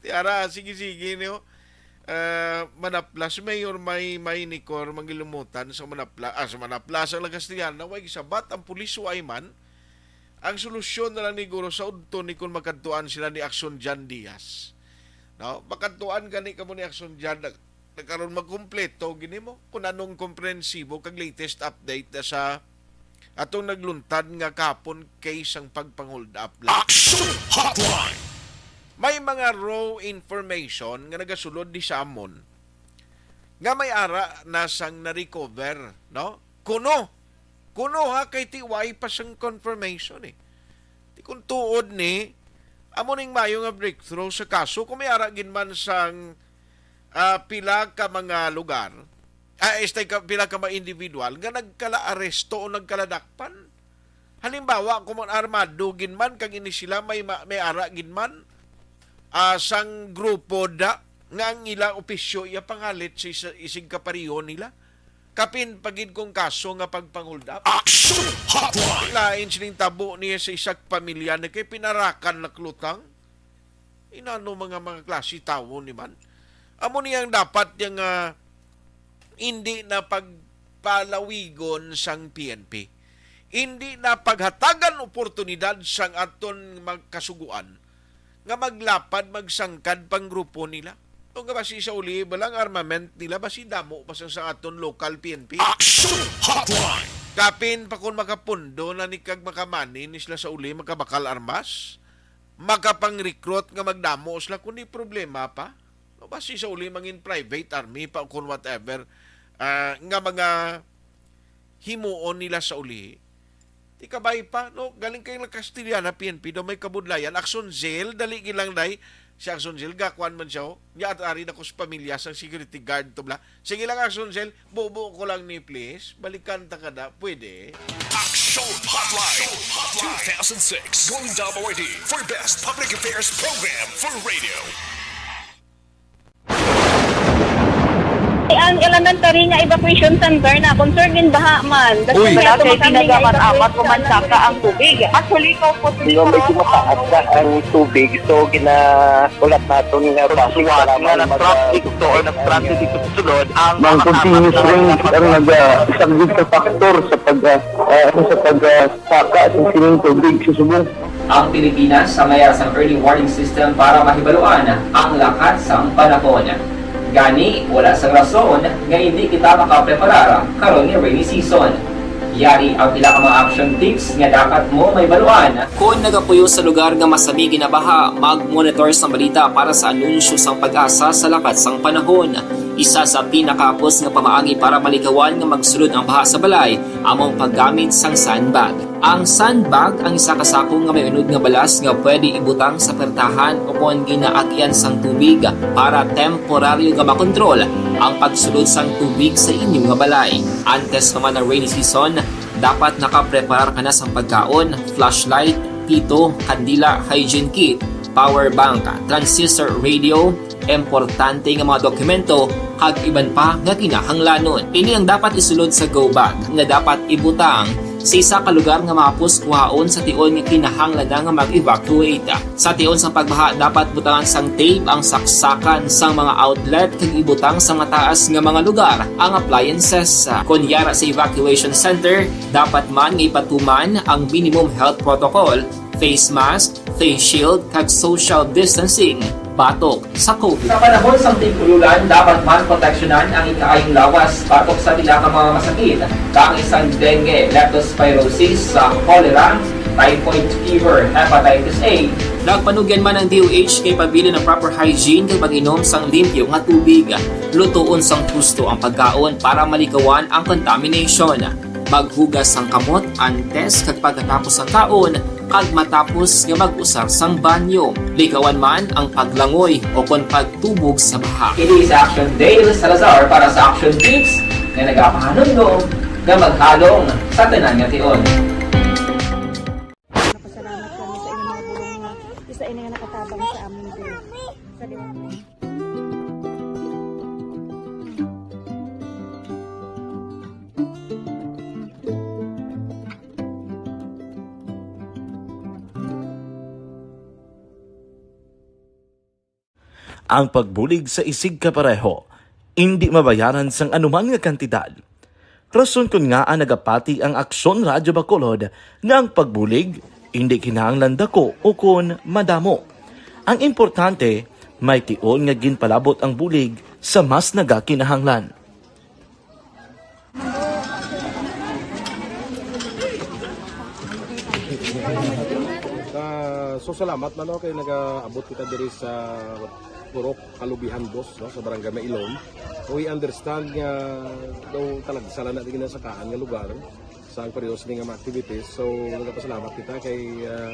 Tiara, sige, sige, no? Ah, Manapla, si Mayor May, May Nicor, mangilumotan sa Manapla, ah, sa Manapla, sa La Castellana, way sabat ang pulis, way man. Ang solusyon na lang ni guro sa udto ni kung magkadtuan sila ni Action Jan Diaz. No? Magkadtuan gani kamo ni Action Jan, nag-, nagkaroon magkumpleto, gini mo, kung anong komprensibo kag latest update na sa atong nagluntad nga kapon case sang pagpang-hold up lang. Action Hotline! May mga raw information nga nagasulod di sa amon nga may ara na sang na-recover, no? Kuno, kuno ha, kay ti way pa sang confirmation eh. Ti kung tuod ni, amo ning mayo nga breakthrough sa kaso, kung may ara gid man sang, ah, pila ka mga lugar, ah, este ka, pila ka mga individual nga nagkala-aresto o nagkaladakpan. Halimbawa, kung man armado gid man, kag ini sila may ma-, may ara gid man, ah, sang grupo da, nga ang ilang opisyo iya pangalit sa isa, isig kapareho nila. Kapin pa gid kung kaso nga pagpang-hold up. Action Hotline! Lain sining tabo niya sa isa ka pamilya na kay pinarakan na klutang. Inano mga, mga klase tawo ni man? Amo niyang dapat yang, ah, hindi na pagpalawigon sang P N P. Hindi na paghatagan oportunidad sang aton magkasuguan nga maglapad, magsangkad pang grupo nila. O nga basi sa uli, bala ang armament nila, basi damo pa sang sa aton local P N P. Action Hotline! Kapin pa kung makapundo na ni kag makamani ni sila sa uli, makabakal armas, makapang-recruit nga magdamo sila, kundi problema pa. No, basi sa uli mangin private army pa o kung whatever, ah, nga mga himuon nila sa uli. Ti kabay pa, no? Galing kay la Castellana P N P daw may kabudlayan. Action Cell, dali gilang day. Si Action Cell, gakuan man siya, oh. Nya at ari na ko sa pamilya sang security guard to bla. Sige lang, Action Cell, bubo ko lang ni, please. Balikan ta ka na, pwede. Action Hotline two thousand six, Golden Dome Awardee for Best Public Affairs Program for Radio. Ang elementary nga evacuation center na concerned din baha man. Uy. Wala kay tinaga man amat o mansaka ang tubig. Actually, ikaw po, di ba, may tumataas na ang tubig, so ginaulat naton nga basi nga nag-traffic to or nag-transit dito sa sulod ang mga continuous rain ang nag-, ah, isang big factor sa pag, ah, ah, sa pag, ah, saka sa sining tubig sa subong. Ang Pilipinas sa mayar sang early warning system para mahibaluan ang lakat sang panahon. Gani, wala sang rason nga hindi kita makapreparar karon nga rainy season. Yari ang pila ka mga action tips nga dapat mo mahibaluan. Kon nagapuyo sa lugar nga masami ginabaha, mag-monitor sang balita para sa anunsyo sang PAGASA sa lakat sang panahon. Isa sa pinakahapos nga pamaagi para malikawan nga magsulod ang baha sa balay amo ang paggamit sang sandbag. Ang sandbag ang isa ka sako nga may unod nga balas nga pwede ibutang sa pertahan o kon ginaagian sang tubig para temporaryo nga makontrol ang pagsulod sang tubig sa inyo nga balay. Antes pa man ang rainy season, dapat nakapreparar ka na sang pagkaon, flashlight, pito, kandila, hygiene kit, power bank, transistor radio, importante nga mga dokumento, kag iban pa nga kinahanglanon. Ini ang dapat isulod sa go bag nga dapat ibutang sa isa ka lugar nga mahapos kuhaon sa tion nga kinahanglan na nga mag-evacuate. Sa tion sang pagbaha, dapat butangan sang tape ang saksakan sang mga outlet kag ibutang sa mataas nga mga lugar ang appliances. Kon yara sa evacuation center, dapat man nga ipatuman ang minimum health protocol, face mask, face shield, kag social distancing batok sa COVID. Sa panahon sang tig-ululan, dapat man proteksyonan ang ikaayong lawas batok sa pila ka mga masakit, kaangay sang dengue, leptospirosis, sa cholera, typhoid fever, hepatitis A. Nagpanugyan man ang D O H nga ipabilin ang proper hygiene kag pag-inom sang limpyo nga tubig, lutoon sang husto ang pagkaon para malikawan ang contamination. Maghugas sang kamot antes kag pagkatapos sang kaon, kag matapos nga mag-usar sang banyo. Likawan man ang paglangoy o kon pagtubog sa baha. Ini si Action Dale Salazar para sa Action Tips nga nagapahanumdom nga maghalong sa tanan nga tion. Napasalamat kami sa inyong mga bulong nga isa ini nga nakatabang sa amon din. Sa Ang pagbulig sa isigkapareho indi mabayaran sang anuman nga kantidad. Rason kon ngaa nagapati ang Aksyon Radyo Bacolod nga ang pagbulig indi kinahanglan dako ukon madamo. Ang importante, may tion nga ginpalabot ang bulig sa mas nagakinahanglan. Ah, so salamat man, no, kay nagaabot kita diri sa Purok Kalubihan Dos, no, sa Barangay Mailom. We understand nga daw talagsa lang na di ginasakaan nga lugar sa ang periodo sini nga mga activities. So, nagapasalamat kita kay, ah,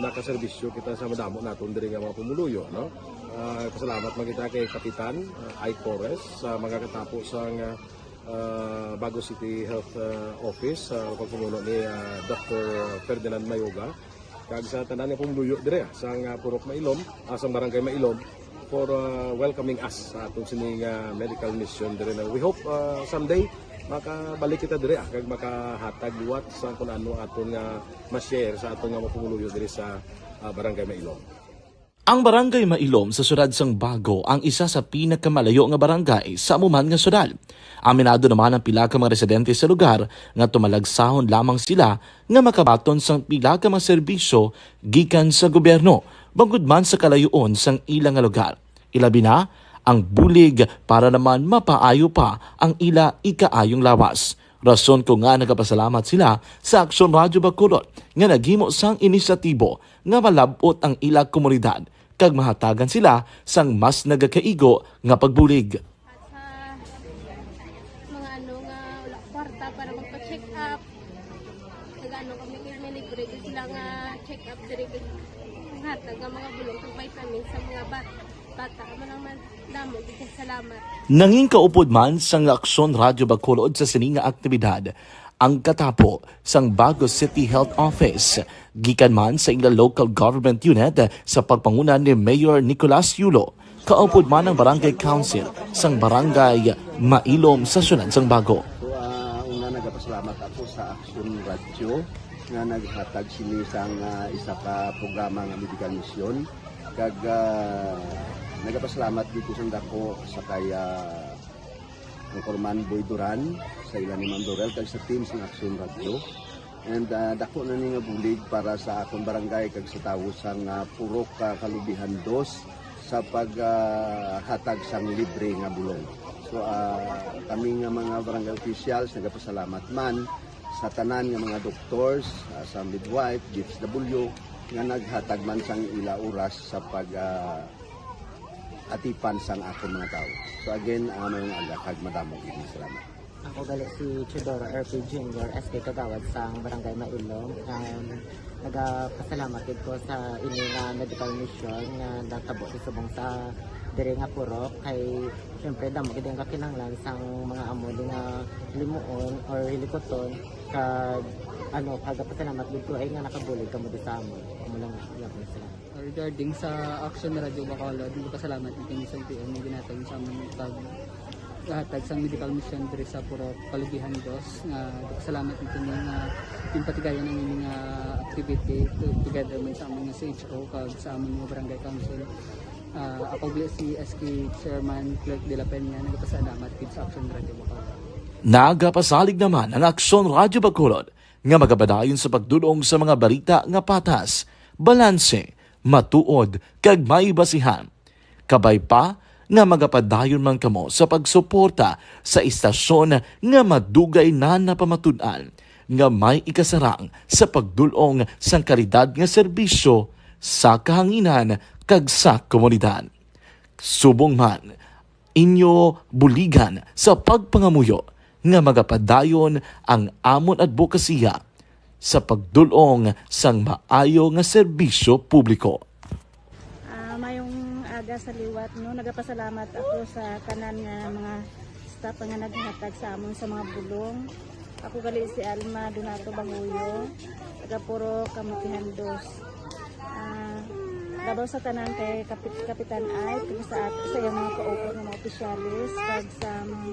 nakaserbisyo kita sa madamo naton diri nga mga pumuluyo, no? Ah, pasalamat man kita kay Kapitan, ah, Ike Torres, sa mga katapo sa nga, ah, Bago City Health, ah, Office, sa pagpamuno ni, ah, Doctor Ferdinand Mayoga, kag sa tanan nga pumuluyo dire, ah, sa nga Purok Mailom, ah, sa Barangay Mailom, for, ah, welcoming us sa atong sini nga medical mission dire na. We hope, ah, someday makabalik kita dire, ah, kag makahatag liwat sa kung ano aton nga ma-share sa aton nga mga pumuluyo dire sa, ah, Barangay Mailom. Ang Barangay Mailom sa siyudad sang Bago ang isa sa pinakamalayo nga barangay sa amo man nga siyudad. Aminado naman ang pila ka mga residente sa lugar nga tumalagsahon lamang sila nga makabaton sang pila ka mga serbisyo gikan sa gobyerno, bangod man sa kalayoon sang ila nga lugar, ilabi na ang bulig para naman mapaayo pa ang ila ikaayong lawas. Rason ko nga nagapasalamat sila sa Aksyon Radyo Bacolod nga naghimo sang inisyatibo nga malab-ot ang ila komunidad kag mahatagan sila sang mas nagakaigo nga pagbulig. At sa mga ano nga wala kwarta para magpa-check up, nag-ano kami kay may libre gyud sila nga check up diri kay hatag nga mga bulong kag vitamin sa mga bat bata. Amo lang man damo gyud kay salamat. Nangin kaupod man sang Aksyon Radyo Bacolod sa sini nga aktibidad ang katapo sang Bago City Health Office, gikan man sa ila local government unit sa pagpanguna ni Mayor Nicolas Yulo, kaupod man ang Barangay Council sang Barangay Mailom sa siyudad sang Bago. So, ah, una, nagapasalamat ako sa Action Radio nga naghatag sini sang, ah, isa ka programa nga medical mission. Kag, ah, nagapasalamat dito sa dako sa kay, ah, Anchorman Boy Duran, sa ila ni Ma'am Dorel, kag sa team sang Action Radio. And, ah, dako na ni nga bulig para sa akong barangay kag sa tawo sang, ah, Purok, ah, Kalubihan Dos sa pag, ah, hatag sang libre nga bulong. So, ah, kami nga mga barangay officials nagapasalamat man sa tanan nga mga doctors, ah, sa midwife, D S W, nga naghatag man sang ila oras sa pag, ah, atipan sang akon mga tawo. So again, ah, maayong aga kag madamo gid nga salamat. Ako gali si Teodoro R P Junior, S K Kagawad sang Barangay Mailom. Um, nagapasalamat gid ko sa ini nga medical mission nga natabo sa subong sa diri nga purok kay syempre damo gid ang kakinahanglan sang mga amo di nga limuon or hilikuton kag ano, kagapasalamat gid ko ay nga nakabulig kamo di sa amon. Amo lang nga, salamat. Regarding sa Action Radio Bacolod, nagpasalamat ni kini sa L T O nga ginhatag sa amon pag hatag sang medical mission diri sa Purok Kalubihan Dos. Nga nagpasalamat ni kini nga ginpatigayon ang ini nga activity to- together man sa amon nga C H O kag sa amon nga barangay council. Ah, ako gali si S K Chairman Clerk de la Peña, nagpasalamat gid sa Action Radio Bacolod. Nagapasalig naman ang Aksyon Radyo Bacolod nga magapadayon sa pagdulong sa mga balita nga patas, balanse, matuod, kag may basihan. Kabay pa nga magapadayon man kamo sa pagsuporta sa istasyon nga madugay na napamatud-an nga may ikasarang sa pagdulong sang kalidad nga serbisyo sa kahanginan kag sa komunidad. Subong man, inyo buligan sa pagpangamuyo nga magapadayon ang amon adbokasiya sa pagdul-ong sang maayo nga serbisyo publiko. Ah, mayong aga sa liwat, no. Nagapasalamat ako sa tanan nga mga staff nga naghatag sa amon sa mga bulong. Ako gali si Alma Donato Banguyo, taga Purok Kamutihan Dos. Ah, labaw sa tanan kay Kapit Kapitan Ike, kag sa at sa iyang mga kaupat nga mga opisyales, kag sa mga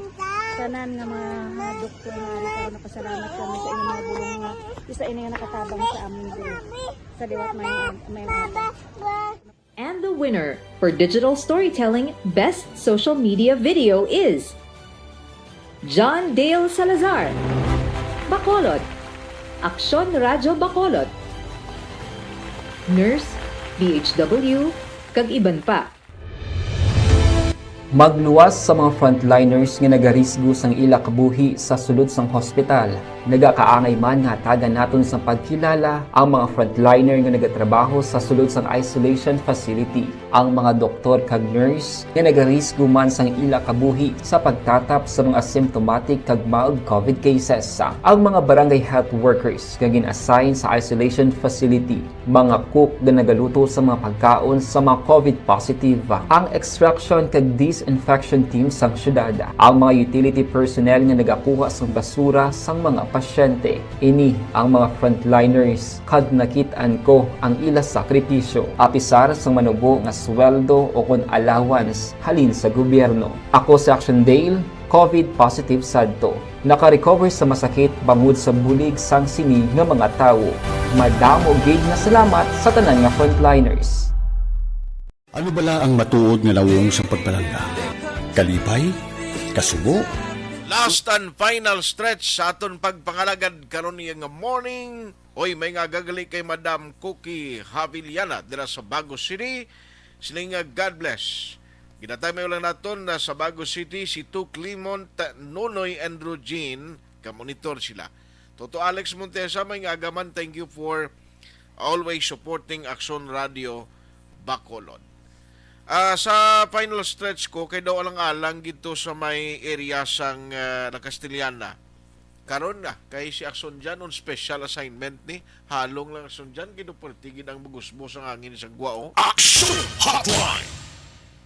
tanan nga mga, mga doktor nga ari karon, nagapasalamat kami sa inyong mga bulong nga isa ini nga nakatabang sa amin diri. Sa liwat, mayong, mayong aga. And the winner for digital storytelling best social media video is John Dale Salazar, Bacolod, Aksyon Radyo Bacolod, Nurse, D H W, kag iban pa. Magluwas sa mga frontliners nga nagarisgo sang ila kabuhi sa sulod sang hospital. Nagakaangay man nga hatagan naton sang pagkilala ang mga frontliner nga nagatrabaho sa sulod sang isolation facility, ang mga doktor kag nurse nga nagarisgo man sang ila kabuhi sa pagtatap sa mga symptomatic kag mild COVID cases, ang mga barangay health workers nga gin-assign sa isolation facility, mga cook nga nagaluto sa mga pagkaon sa mga COVID positive, ang extraction kag disinfection team sang syudad, ang mga utility personnel nga nagakuha sang basura sang mga pasyente. Ini ang mga frontliners, kag nakit-an ko ang ila sakripisyo. Apisar sang manubo nga sweldo o kon allowance halin sa gobyerno. Ako si Action Dale, COVID positive sadto. Naka-recover sa masakit bangod sa bulig sang sini nga mga tawo. Madamo gid nga salamat sa tanan nga frontliners. Ano bala ang matuod nga nawong sang pagpalangga? Kalipay? Kasubo? Last and final stretch sa aton pagpangalagad karon nga morning. Oy, may nga gagali kay Madam Cookie Haviliana dira sa Bago City. Sila nga, "God bless." Ginatay may ulang naton na sa Bago City, si Tu Clement, Nonoy, and Rogin, ka-monitor sila. Toto Alex Montesa, may nga agaman, thank you for always supporting Aksyon Radio Bacolod. Ah, sa final stretch ko, kay daw alang-alang gid to sa may area sang, ah, La Castellana. Karon na, kay si Aksyon Jan on special assignment ni, halong lang Aksyon Jan, kay daw perti gid ang magusbos ang hangin sa Guao. Action Hotline!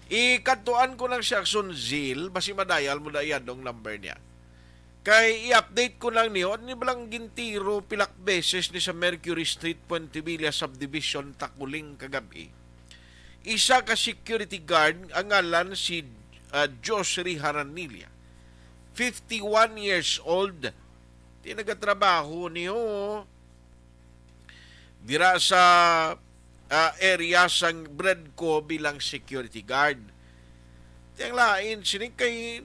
Ikadtuan ko lang si Aksyon Zil, basi madayal mo na iya dong number niya. Kay i-update ko lang niyo, ano ni balang gintiro pilak beses ni sa Mercury Street, Puente Villa Subdivision, Taculing kagab-i. Isa ka security guard, ang ngalan si, ah, Joshry Haranilla, fifty-one years old. Ti nagatrabaho niyo dira sa, ah, area sang Bredco bilang security guard. Ti ang lain sini kay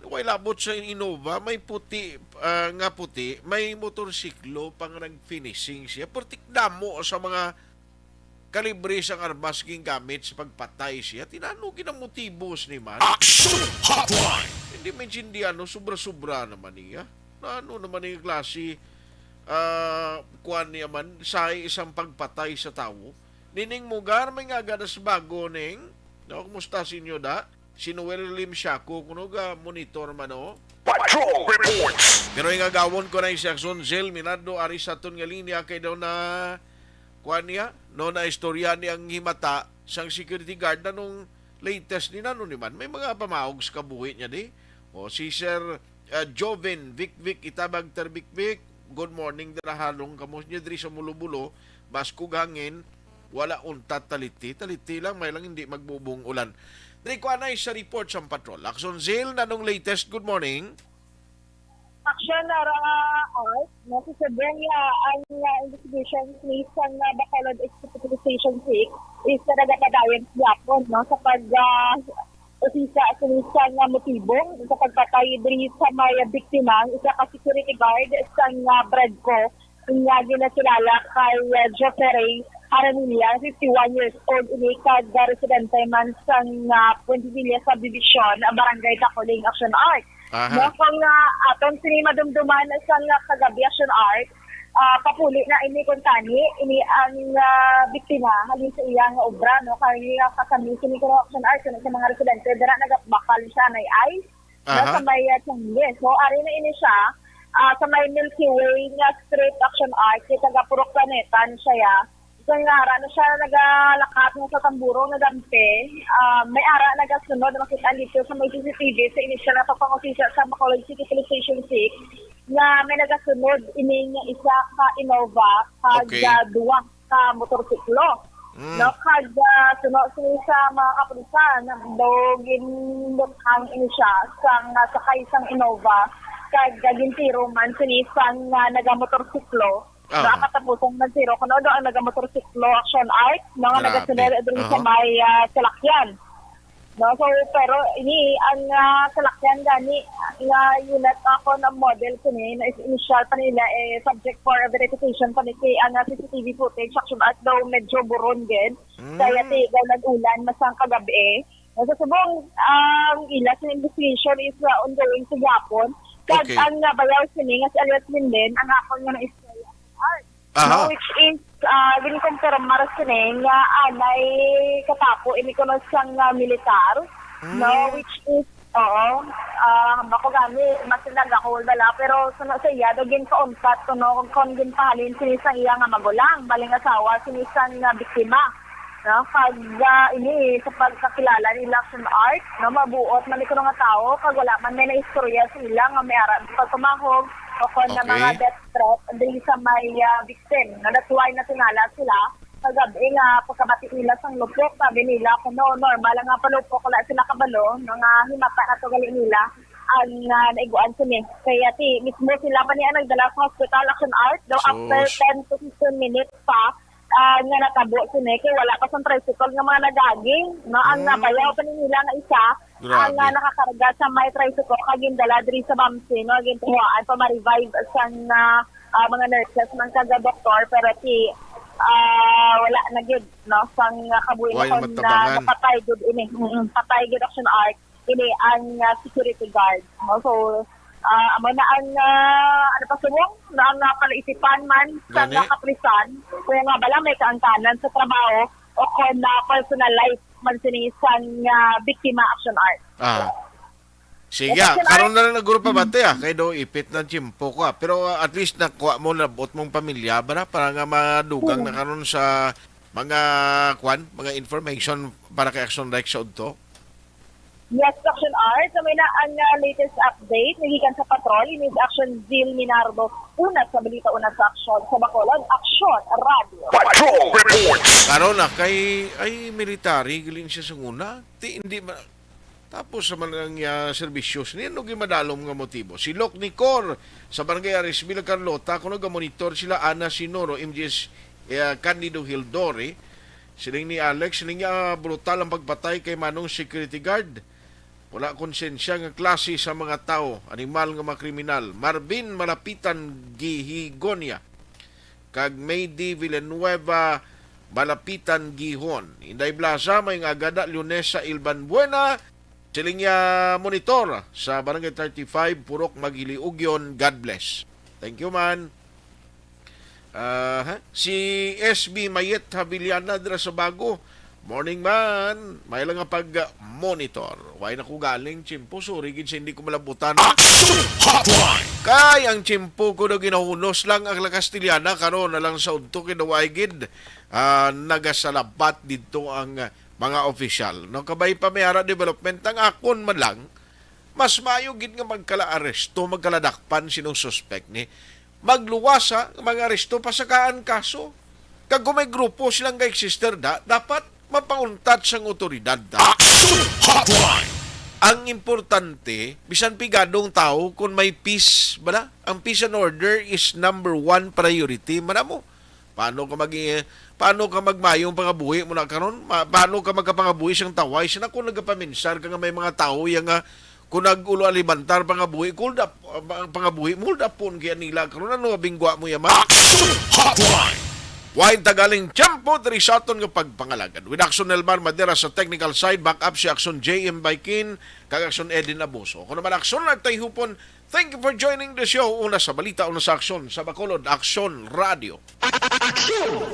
way labot sa Innova, may puti, ah, nga puti, may motorsiklo pa nga nag-finishing siya. Pertik damo sa mga kalibre sang armas gingamit sa pagpatay siya. Ti nano ginamotibo ni man? Action Hotline! Hindi maintindihan, no? Sobra-sobra naman niya. Ano naman yung klase, ah, kuan niya man, sa isang pagpatay sa tawo? Nining Mugar, may nga ganas bago ning. No, kumusta sa inyo, da? Si Noel Lim Siaco, kuno ga monitor man, oh. Patrol Reports! Pero yung agawon ko na yung si Aksyon Zil Minardo, ari sa aton nga linya, kay daw na, kuan niya, no, na istorya ni ang himata sang security guard na nung latest ni nano ni man. May mga pamaog sa kabuhi niya di. O, si Sir, ah, Joven Vic Vic Itabag, Ter Vic Vic, good morning, dira halong kamo niya diri sa Mulo-Bulo, baskog hangin, wala untat taliti. Taliti lang, may lang hindi magbubong ulan. Diri ko anay sa report sa patrol. Aksyon Zil, nanong latest? Good morning. Aksyon, Nara, Art, no, sa Cebu nga ang, ah, investigation ni sa nga Bacolod Executive Station six is na nagapadayon sa Japon, no, sa pag, ah, usisa sa isa nga motibo sa pagpatay diri sa may biktima, isa ka security guard sa nga Bredco, nga ginakilala kay, ah, Jeffrey Haranilla, fifty-one years old ini, kag, ah, residente man sa, ah, Puente Villa Subdivision, ah, Barangay Taculing, Action Art. Aha. No, kung, ah, aton sini madumduman sa, ah, kagabi, Action Art, ah, papuli na ini kung tani, ini ang, ah, biktima, halin sa iya nga obra, no, kay, ah, kasami sini ko, Action Art, sa mga residente, dira nagabakal siya, nay ay, no, aha, sa may, ah, Tianguis. So, ari na ini siya, ah, sa may Milky Way nga street, Action Art, kay taga Purok Planeta ni siya, ya. So, nga, ara na siya nagalakat nga sa Tamburong, nagampi. Ah, may ara nagasunod, makita dito sa may C C T V sa inisyal na pagpangusisa sa Bacolod City Police Station six, nga may nagasunod ini nga isa ka Innova kag, okay, ah, duwa ka motorsiklo. Mm. No, kag, ah, suno sini sa mga kapulisan, daw ginbutang ini siya sang, ah, sakay sang Innova, kag, ah, gintiro man sini sang, ah, nagamotorsiklo. Ah. Nakatapusang nagtiro kuno do ang nagamotorsiklo, Action Art, no, nga, grabe, nagasunod diri sa, aha, may, ah, salakyan. No, so, pero ini ang, ah, salakyan gani nga unit ako na model sini, na is initial pa nila, eh, subject for verification pa ni kay ang, ah, C C T V footage, Action Art, daw medyo buron gid. Mm. Kaya ti daw nag-ulan masang kagabi. Sa subong, ang ila sa investigation is, ah, ongoing sa gihapon. Kag, okay, ang, ah, bayaw sini nga si alias Linden, ang akon nga na-istorya. Aha. No, which is, ah, ginkumpirmar sini nga anay katapo ini kuno sang, ah, militar, no, mm, which is, oo, ah, bako gani, mas nagahol bala, pero suno sa iya, daw ginkauntat kuno kung ginpahalin sini sa iya nga magulang, baling asawa sini sang, ah, biktima. No, kag, ah, ini sa pagkakilala nila sa Action Art, no, mabuot man ni kuno nga tawo, kag wala man may naistorya sa ila nga may ara sa pagpamahog o kon nga, okay, mga death threat diri sa may, ah, victim. No, that's why natingala sila kagabi nga pagkabati nila sang lupok, sabi nila kuno normal lang nga palupok, wala sila kabalo, no, nga himata na to gali nila ang, ah, naiguan sini. Kaya ti mismo sila pa niya nagdala sa hospital, Action Art, daw after, sus, ten to fifteen minutes pa, ah, nga natabo sini kay wala pa sang tricycle nga mga nagagi, no? Ang Mm. nabayaw pa ni nila nga isa, Grabe. ang, ah, nakakarga sa may tricycle kag gindala diri sa Bamsi, no? Gintuhoan pa ma-revive sang, ah, ah, mga nurses man kag doktor, pero si, ah, wala na gid, no? Sang, ah, kabuhi Wala na kon, ah, matabangan. Napatay gid ini. Mm, patay gid, Action Art. Ini ang, ah, security guard, no? So, ah, amo na ang, ah, ano pa subong, na ang, ah, palaisipan man sa Gani? Mga kapulisan, kung nga bala may kaangkanan sa trabaho o kung na personal life man sini sang, ah, biktima, Action Art. Ah. Sige, Yes, ah, Action karon Art. na lang naguro pa Mm. bati, ah, kay daw ipit na tiyempo ko, ah. Pero, ah, at least nakuha mo, nabot mong pamilya, bara, para nga madugang na Mm. karon sa mga, kwan, mga information para kay Action Rex sa udto. Yes, Action Art. So, may na ang, ah, latest update. Nagikan sa patrol, ini si Action Zil Minardo. Una sa balita, una sa aksyon. Sa Bacolod, Action Radio. Patrol Report. Karon na kay, ay, military, galing siya sa una. Ti, hindi man, tapos sa man ang, ah, serbisyo. Sino gimadalom nga motibo? Si Lok Nicor sa Barangay Arisville, Carlota. Kung nagamonitor sila, Ana Sinoro, M G S, eh, Candido Hildori. Siling ni Alex, siling niya, brutal ang pagpatay kay Manong Security Guard. Wala konsensya nga klase sa mga tawo, animal nga mga kriminal. Marvin Malapitan Gihigonia kag Maydi Villanueva Malapitan Gihon. Inday Blaza, may nga agada, Leonesa Ilban Buena, siling niya, monitor sa Barangay thirty-five, Purok Maghiliugyon. God bless. Thank you, man. Aha. Si S B Mayet Haviliana dira sa Bago. Morning, man. May lang nga pag-monitor. Way na ko galing, tiyempo. Sorry gid sa hindi ko malabutan. Action Hotline. Kay ang tiyempo ko daw ginahunos lang ang La Castellana. Karon na lang sa udto kay daw ay gid, ah, nagasalabat didto ang, ah, mga opisyal. No, kabay pa may ara development ang akon man lang. Mas maayo gid nga magkala-aresto, magkaladakpan sining suspek ni. Magluwas, ha, mag-aresto, pasakaan kaso. Kag kung may grupo silang ga-existe da, dapat mapauntat sang otoridad da. Action Hotline. Ang importante, bisan pigadong tawo, kung may peace, bala? Ang peace and order is number one priority, man mo. Paano ka mag-, paano ka magmayong pangabuhi mo na karon? Ma-, paano ka magkapangabuhi sang taway? Sina kung nagapaminsar ka nga may mga tawo yang, ah, kung nag-ulo alibantar pangabuhi, hold up, ah, pangabuhi mo, hold up pon kaya nila karon. Ano nga bingwa mo yaman? Action Hotline. Wine tagaling tiyempo diri sa aton nga pagpangalagad. With Action Elmar Madera sa technical side, back up si Action J M Baikin, kag Action Edin Abuso. Ako naman Action Nagtayhupon, thank you for joining the show. Una sa balita, una sa aksyon, sa Bacolod, Action Radio. Action